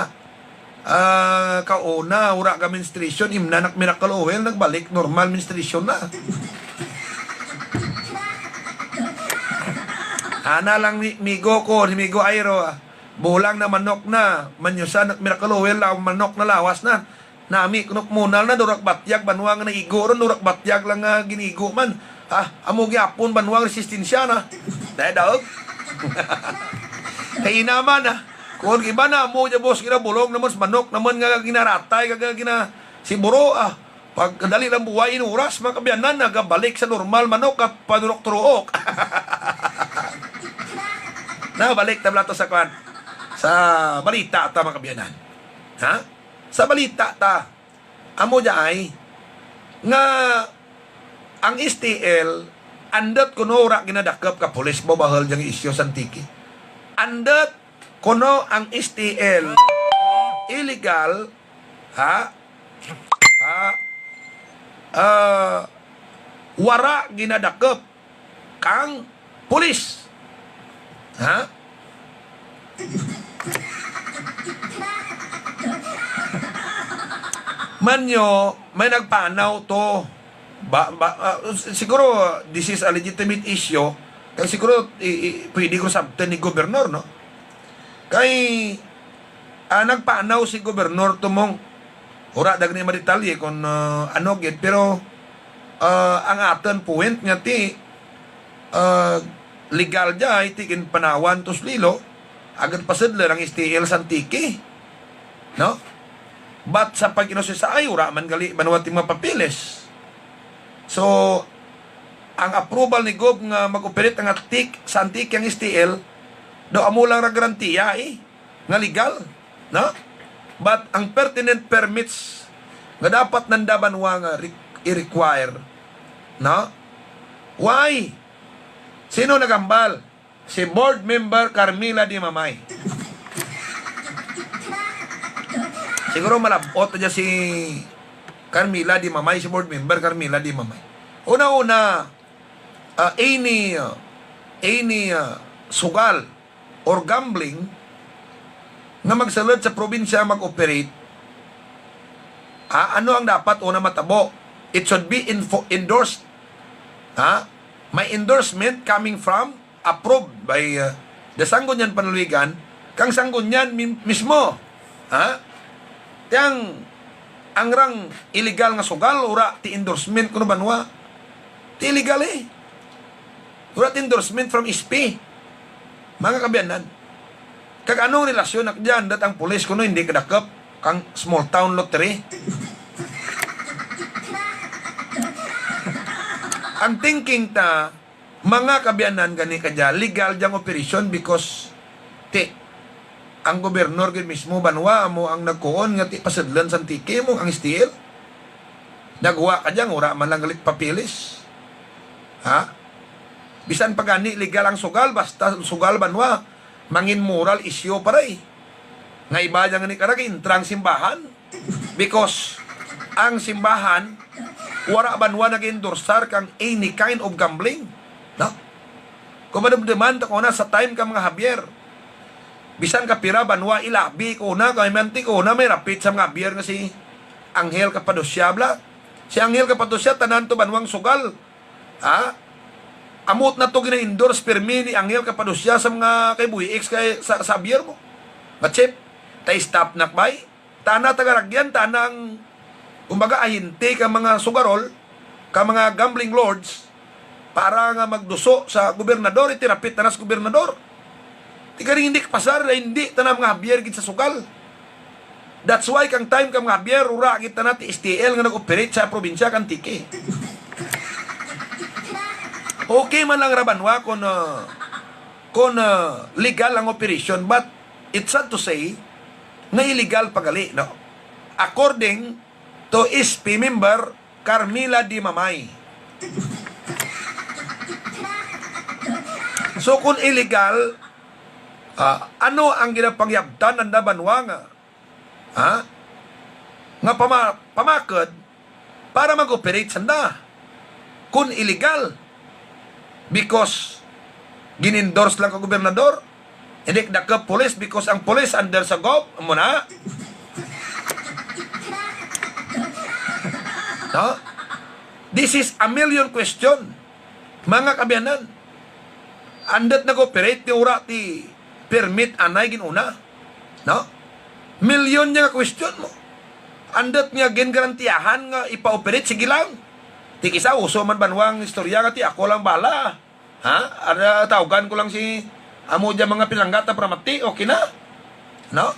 Ah, kauna, wala ka menstruation, imna nak miracle oil, nagbalik, normal menstruation na. Ana lang ni migo ko, ni migo Airo, ah. Bulang na manok na, manyusa nak miracle oil, law-, manok na lawas na. Nami kuno kumunal na, durak batyag, banwa nga naigo ron, durak batyag lang nga ginigo man. Ah, amo gyapon banwa nga resistensya na. Dahil daog. Kay inaman, ah. Kung iba na, amo dya, boss, ginabulong naman sa manok naman nga ginaratay, kag gina-, si buro, ah. Pagkadali lang buhay, inuras, mga kabiyanan, nagabalik sa normal manok at panuok-turuok. Nabalik ta bala to sa kwan. Sa balita ta, mga kabiyanan. Ha? Sa balita ta. Amo dya ay nga ang S T L, andot kuno ra ginadakop ka pulis, mo bahal dya nga isyu sa Antique. Andot kuno ang S T L illegal, ha? Ha? Ah, wara ginadakop kang pulis. Ha? Manyo, may nagpanaw to. Ba, ba, ah, siguro, this is a legitimate issue. Kay siguro, i, i, pwede ko sabtan ni gobernador, no? Kay, ah, nagpanaw si gobernador tumong, ura dag ni madetalye kung, ah, ano gid, pero, ah, ang aton point nga ti, ah, legal dya, ay ti ginpanawan to Iloilo, agad pasidler ang S T L sa Antique. No? But sa pag-inusisaay, ura man gali, banwa ti mga papeles. So, ang approval ni Gob nga mag-operate ang Antique, sa Antique ang S T L, daw amo lang ra garantiya, eh, nga legal, no? But ang pertinent permits nga dapat nanda banwa nga re-, i-require, no? Why? Sino naghambal? Si Board Member Carmela Dimamay. Siguro malabot na dyan si Carmela Dimamay, si Board Member Carmela Dimamay. Una-una, ah, any, ah, any, ah, sugal or gambling nga magsulod sa probinsya mag-operate, ah, ano ang dapat una matabo? It should be info-, endorsed. Ha? May endorsement coming from, approved by, uh, the Sangguniang Panlalawigan, kang Sangguniang mi-, mismo. Ha? Tiyang, ang rang illegal nga sugal, ura ti endorsement kuno banwa. Ti illegal, eh. Ura ti endorsement from S P. Mga kabiyanan. Kag anong relasyon nak diyan dat ang pulis kuno hindi kadakop kang small town lottery? Ang thinking ta, mga kabiyanan, gani kadya, legal dyang operation because, ti, ang gobernador gid mismo banwa amo ang nagkuon nga ti pasudlan sa Antique mo ang S T L. Nagwa ka dyang, wala man lang galit papeles. Ha? Bisan pa gani legal ang sugal, basta sugal banwa, mangin moral issue pa ray. Nga iba dyang gani karag, intrang simbahan. Because ang simbahan, wala banwa nag-endorsar kang any kind of gambling. No? Kung madumduman ta ko na sa time ka mga Javier, bisan ka pira banwa ilabi ko na, kay manti ko na may rapit sa mga Javier nga si Angel Capadosya bla. Si Angel Capadosya, tanan to banwang sugal. Ha? Amot na to gina-endorse pirmi ni Angel Capadosya sa mga kay Boy X kay sa, sa Javier mo. Nga chip, ta stop nak bay. Tana tagaragyan, tanang, kumbaga, ahente ka mga sugarol, ka mga gambling lords, para nga magduso sa gobernador, itirapit na nas gobernador. Ti garing hindi kapasar, hindi tana mga Javier gid sa sugal. That's why kang time ka mga Javier, ura gid tana ti S T L nga nag-operate sa probinsya kang Antique. Okay man lang ra banwa kung, uh, kung, uh, legal ang operation, but it's sad to say, nga illegal pa gali, no? According to S P member Carmela Dimamay. So, kung illegal, Ah, ano ang ginapangyabtan na banwa nga, ha? Nga pama-, pamakod para mag-operate sanda kun illegal? Because gin-endorse lang ka gobernador, hindi dakop police because ang police under sa gov, amo na. No? This is a million question. Mga kaabyanan, andut nag-operate ni ura ti permit anay gin-una. No? Milyon niya nga question mo. Andut nga gingarantiyahan nga ipa-operate, sige lang. Ti kisa uso man banwang istorya nga ti ako lang bala. Ha? Ara, tawgan ko lang si amo dyan mga pinalangga ta para mati, okay na. No?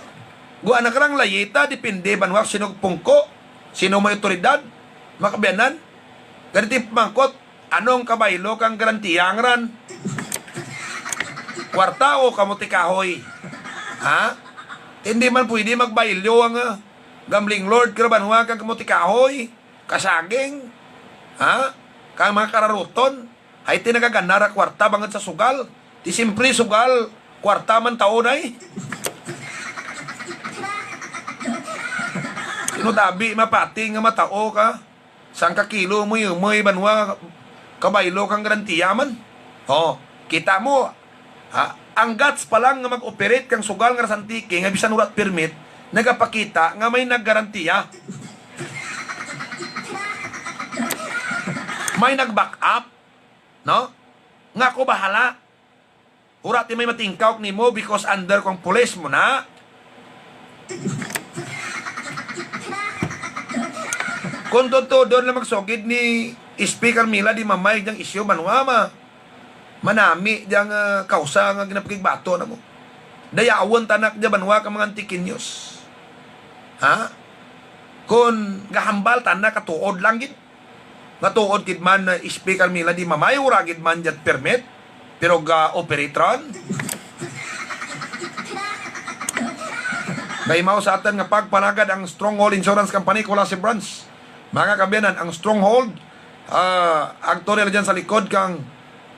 Gwa na karang layita, depende banwa sino pungko, sino may otoridad, mga kaabyanan. Ganiti pamangkot, anong kabaylo kang garantiya nga ran? Kwarta o kamote kahoy? Ha? Hindi man pwede magbaylo ang, ah, gambling lord kara banwa kang kamote kahoy, kasaging, ha? Kang mga kararuton. Ay, ti nagagana ra kwarta bangod sa sugal. Ti simpre sugal, kwarta man taon ay. Sino tabi mapati nga matao ka? Sangka kilo mo yung may banwa kabaylo kang garantiya man. Oh, kita mo, ha? Ang guts pa lang nga mag-operate kang sugal nga Rasantiki nga bisan wala permit, nagapakita nga may naggarantiya. May nag-back up, no? Nga ako bahala. Wala ti may matingkawk nimo because under kong pulis mo na. Kung tuod-tuod lang magsugid ni S P Carmela, di mamay diyang isyu, banwa ma-, manami diyang, ah, kausa nga ginapakigbato na mo. Dayawon tanak diya banwa ka mga Antiqueños. Ha? Kung gahambal tanak, katuod lang gid. Matuod gid man na S P Carmela di mamay, wala gid man dyan permit, pero ga-operate ron. Kaimaw sa aton nga pagpalagad ang Stronghold Insurance Company, Culasi Branch. Mga kaabyanan, ang Stronghold, ah, agto nila dyan sa likod kang,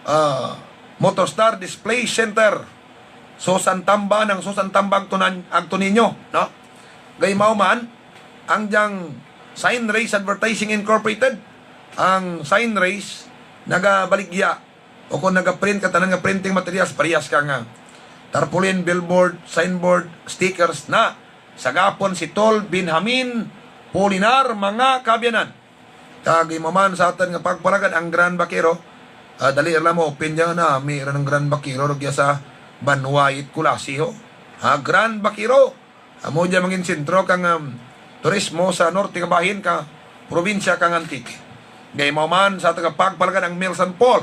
ah, Motorstar Display Center. Susan Tamba, ang Susan Tamba agto nan-, agto ninyo, no? Gaimaw man, ang diyang Sign Race Advertising Incorporated, ang Sign Race, nagabaligya o kung nagaprint ka tanan nga printing materials, parehas ka nga tarpaulin, billboard, signboard, stickers na sa gapon si Tol Benjamin Polinar, mga kaabyanan. Kag imo man sa aton nga pagpalagad ang Grand Vaquero, ah, dali ra lang mo-open diya nga nami ra ng Grand Vaquero rugya sa Banwait Culasi, ho. Ha, Grand Vaquero, amo diya mangin sentro kang, um, turismo sa norte nga bahin ka probinsya kang Antique. Kag imo man sa aton nga pagpalagad ang Mills and Paul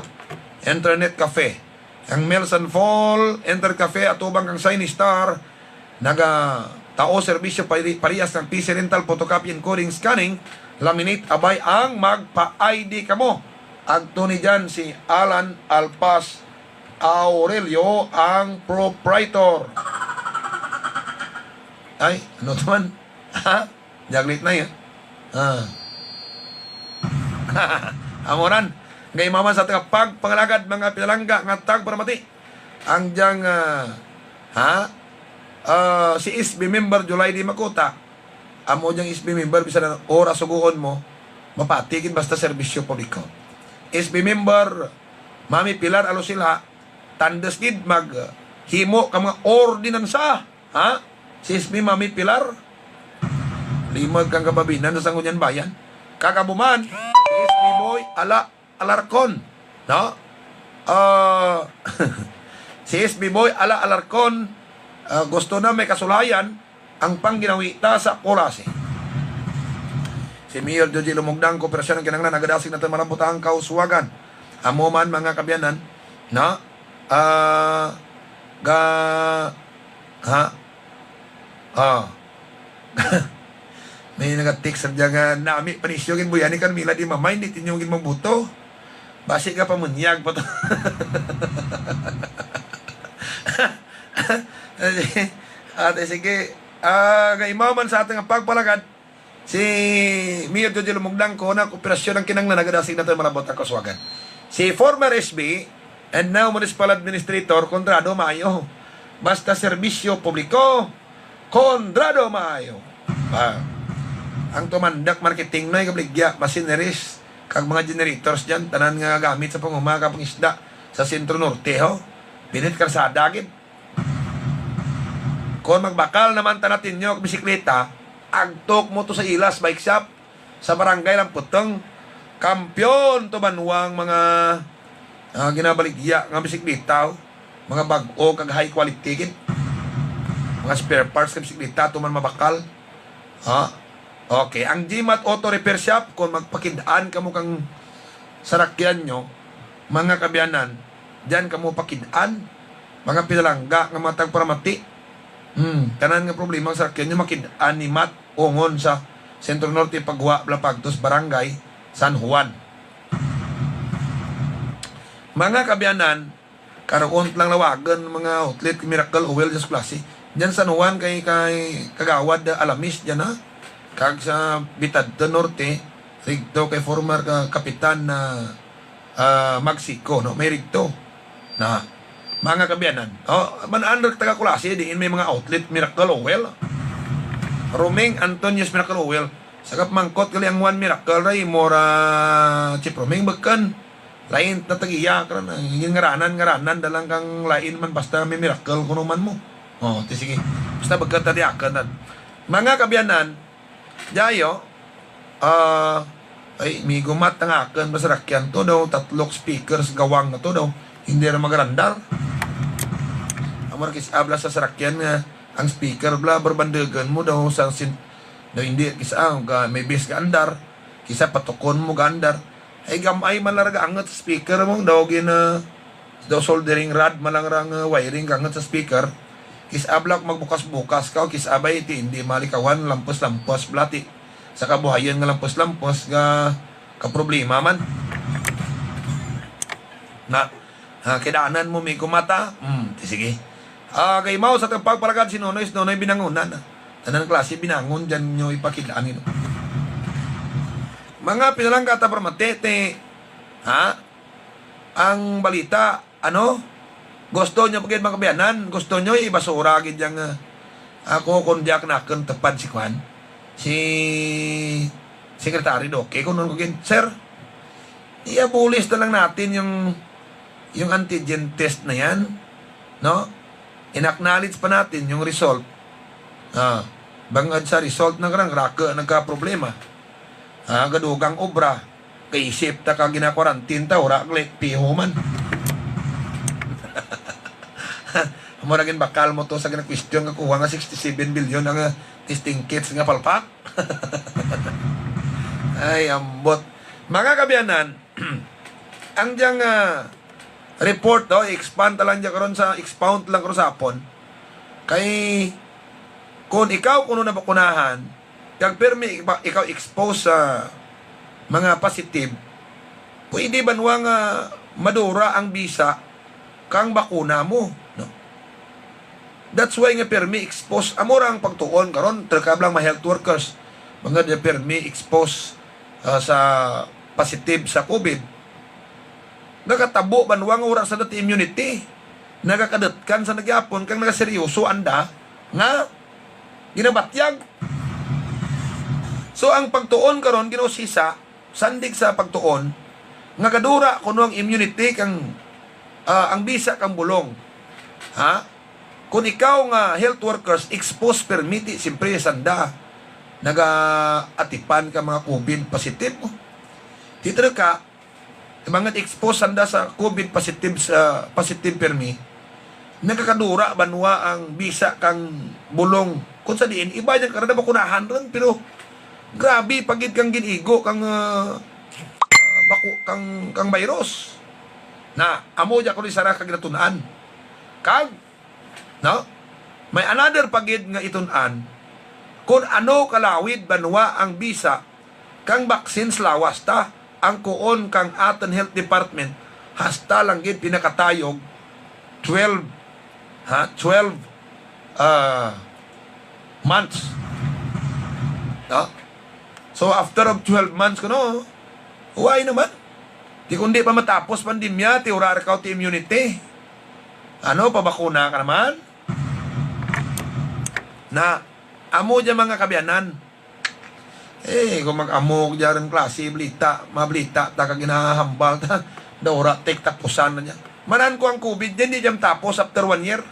Internet Cafe. Ang Mills and Paul Internet Cafe atubang kang Shiny Star, nagatao serbisyo pari-, parehas ng P C Rental, photocopy, encoding, scanning, laminate, abay ang magpa-I D kamo. Agto ni dyan si Alan Alpas Aurelio, ang proprietor. Ay, ano to man? Ha? Jaglit na yun. Ah. Amoran. Kay mama sa taga pagpangalagad, mga pinalangga nga tagparamati. Ang diyang, ah, ha? Ah, si S B member July di makuta. Amo diyang S B member, bisan ang oras suguon mo, mapati gid basta serbisyo publiko. S B member Mami Pilar Alusilha, tandas gid mag, ah, himo ka mga ordinansa, ha? Si S B Mami Pilar, limag kang kababinan sa Sangguniang Bayan. Kag amo man, si S B Boy Ala Alarcon, no? Ah, si S B Boy Ala Alarcon, ah, gusto na may kasulayan ang pangginawita sa Culasi. Si Mayor Joji Lumugdang, kooperasyon ang kinahanglan, nagadasig naton malambot ang kauswagan. Amo man, mga kaabyanan, no? Ah, ga, ha? Ah. May nag-text sa diya nga, "Nami panisyo gin Boy ani Carmela di mamay, hindi tinyo gin mabuto. Basi ka pamunyag pa to." Ate, sige. Ah, kaimaw man sa aton nga pagpalagad, si Mayor Jojo Lumugdang, ko na kooperasyon ang kinahanglan, nagadasig naton malambot ang kauswagan. Si former S B and now municipal administrator, Conrado Mayo. Basta serbisyo publiko, kontrado maayo. Ah, ang tumandak marketing noy kabaligya, machineries, kag mga generators dyan, tanan nga gamit sa panguma kag pangisda sa Sentro Norte, ho. Pinit karsada gid. Kon magbakal naman ta natin nyo bisikleta, agtok mo to sa Ilas Bike Shop, sa Barangay Lamputong. Kampiyon to banwang mga, ah, ginabaligya nga bisikleta, oh. Mga bag-o kag high quality gid. Mga spare parts kag bisikleta to man mabakal. Ha? Okay, ang G-Mat Auto Repair Shop, kung magpakidaan kamo kang sarakyan nyo, mga kabiyanan, diyan kamo pakidaan, mga pinalangga nga mga tagparamati. Hmm, tanan nga problema ang sarakyan nyo, makidaan ni Mat Ungon sa Centro Norte, Pagwa, Blapagtos, Barangay San Juan. Mga kabiyanan, karon lang lawagan mga outlet Miracle Oil sa klase. Diyan San Juan kay, kay Kagawad Alamis diyan, ha. Kag sa Bitadto Norte, rigto kay former ka, kapitan na, ah, Magsico, no? May rigto. Na, mga kabiyanan. Oh, man-an ra taga Culasi, diin may mga outlet Miracle Oil. Roming Antonio's Miracle Oil. Sa kapamangkot gali ang One Miracle ra, imo ra, Chief Roming, beken. Lain na tagiya, karon, ang ginngaranan, ngaranan, dalang kang lain man, basta may miracle, kuno man mo. Oh, ti sige. Basta beken ta di akan. Mga kabiyanan, Jayo, ah, ay, may gumat ang akon, masarakyan to daw, tatlok speakers gawang na to daw, hindi na magarandar. Amo ra kis-a bala sa sarakyan nga, ang speaker bala, barbandagan mo daw, sa sin-, daw hindi, kis-a, ga-, may bis gaandar, kis-a patukon mo gaandar. Ay, gamay man lang ra gaangot sa speaker mo, daw gina, daw soldering rod man lang ra nga wiring gaangot sa speaker. Kis-a bala magbukas-bukas ka, o kis-a bay ti hindi malikawan, lampos-lampos bala ti. Sa kabuhayan nga lampos-lampos nga kaproblema man. Na, ah, kidaanan mo may kumata? Hmm, ti sige. Ah, kay mao sa pagpalagad si Nonoy, si Nonoy binangunan. Tanan klase binangon dyan nyo ipakidaan, you know. Mga pinalangga ta, permatete, ha? Ang balita, ano? Gusto nyo pa gid, mga kabiyanan? Gusto nyo ibasura gid yang, ah, ako kung di ako nakon tupad si kwan? Si Secretary Duque, kung nun ko gid, "Sir, i-abolish na lang natin yung, yung antigen test na yan, no? In-acknowledge pa natin yung result." Ah, bangod sa result ng rangrak, nagka-problema. Ah, gadugang obra. Kaisip ta ka gina-quarantine ta, ura gali, piho man. Amo ra gin bakal mo to sa gina-question nga kuha nga sixty-seven billion ang, ah, testing kits nga palpak. Ay, ambot. Mga kabiyanan, ang diyang, ah, report, no, i-expand ta lang dyan karon sa, expound lang karon sa hapon. Kay, kung ikaw kuno nabakunahan, kag pirmi ikaw, ikaw expose sa mga positive, pwede ba nuwa nga madura ang bisa kang bakuna mo, no? That's why nga pirmi expose. Amo ra ang pagtuon karon, terkab lang mga health workers, mga di pirmi expose, ah, sa positive sa COVID. Nakatabo ba nuwa nga wala sa dati immunity? Nagakadetkan sa nagyapon kang nagaseryoso anda nga ginabatyag. So, ang pagtuon karon, ginausisa, sandig sa pagtuon, nga kadura kuno ang immunity kang, ah, ang bisa kang bulong. Ha? Kung ikaw nga health workers, expose permiti, siyempre, sanda, nagaatipan ka mga COVID positive mo. Dito ka, mga expose sanda sa COVID positive, sa positive permi, nagakadura ba nuwa ang bisa kang bulong? Kung sa diin, iba niya karada bakunahan ron, pero grabe pagid kang ginigo kang, ah, ah, baku-, kang, kang virus. Na, amo dya ko ni Sarah kag ginatun-an. Kag, no? May another pagid nga itun-an, kung ano kalawid banwa ang bisa kang vaccines lawas ta, ang kuon kang aton health department, hasta lang gid pinakatayog twelve, ha? Twelve, ah, months. No? So, after of twelve months, kuno, why naman? Di kundi pa matapos pandemya, ti ura ra ka ti immunity. Ano, pabakuna ka naman? Na, amo dyan, mga kabiyanan. Eh, kung mag-amo dyan klase, balita, mabalita, ta ka ginahambal, ta, daw ra, tek, tapusan na niya. Manan ko ang covid dyan, di dyan tapos after one year.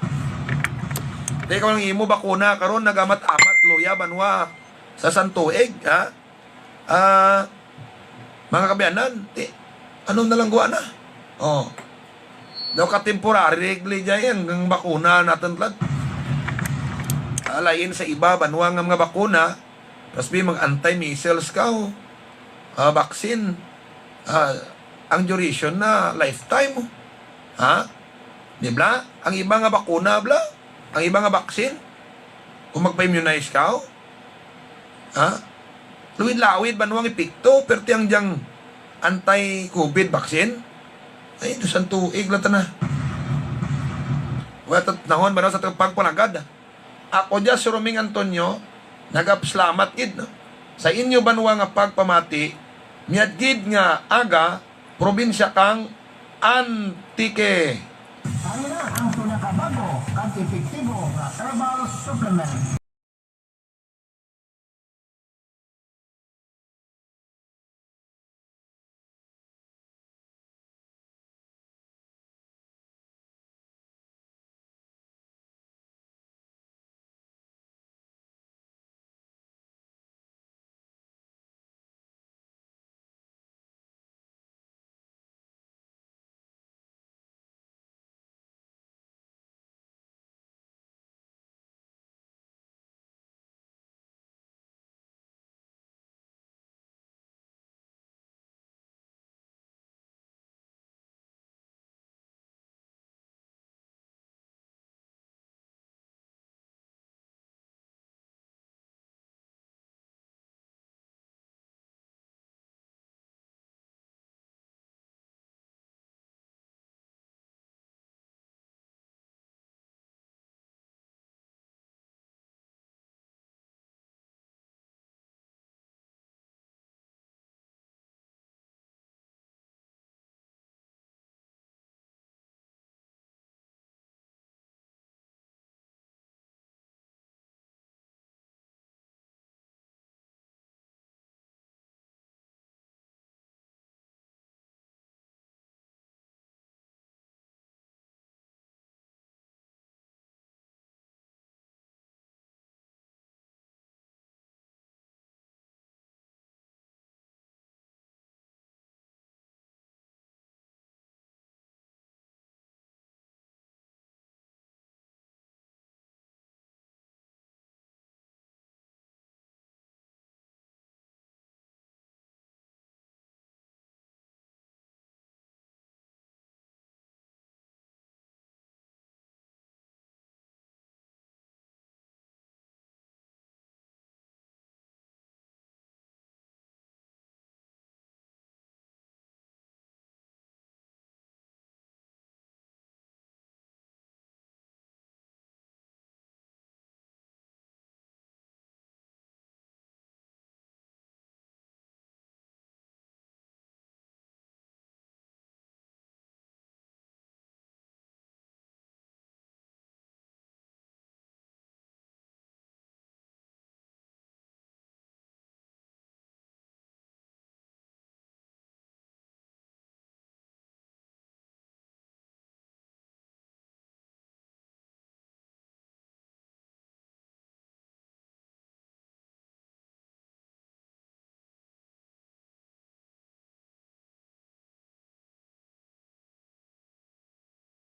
Di ko ang imo bakuna, karon nagamat-amat, luya, banwa, sa Santuig, ha? Ah, mga kabiyanan, ti, ano na lang guwa na? Oh. Daw ka temporary, regli dyan, ang bakuna natin, tlad. Ah, lain sa iba, banwa nga mga bakuna, mas bi mag-anti-measles ka, oh. Ah, vaccine. Ah, ang duration na lifetime, oh. Ha? Di bla? Ang iba nga bakuna, bla? Ang iba nga vaccine? Kung magpa-immunize ka, oh. Ha? Lawid-lawid, banwang epekto, perti ang diyang anti-covid vaccine. Ay, dusan tuig lang ta na. Wala ta nahon, banwa sa pagpalagad. Ako dya si Roming Antonio, nagapasalamat gid, no? Sa inyo banwa nga pagpamati, miyad gid nga aga, probinsya kang Antique. Ari na ang pinakabago kag epektibo nga herbal supplement.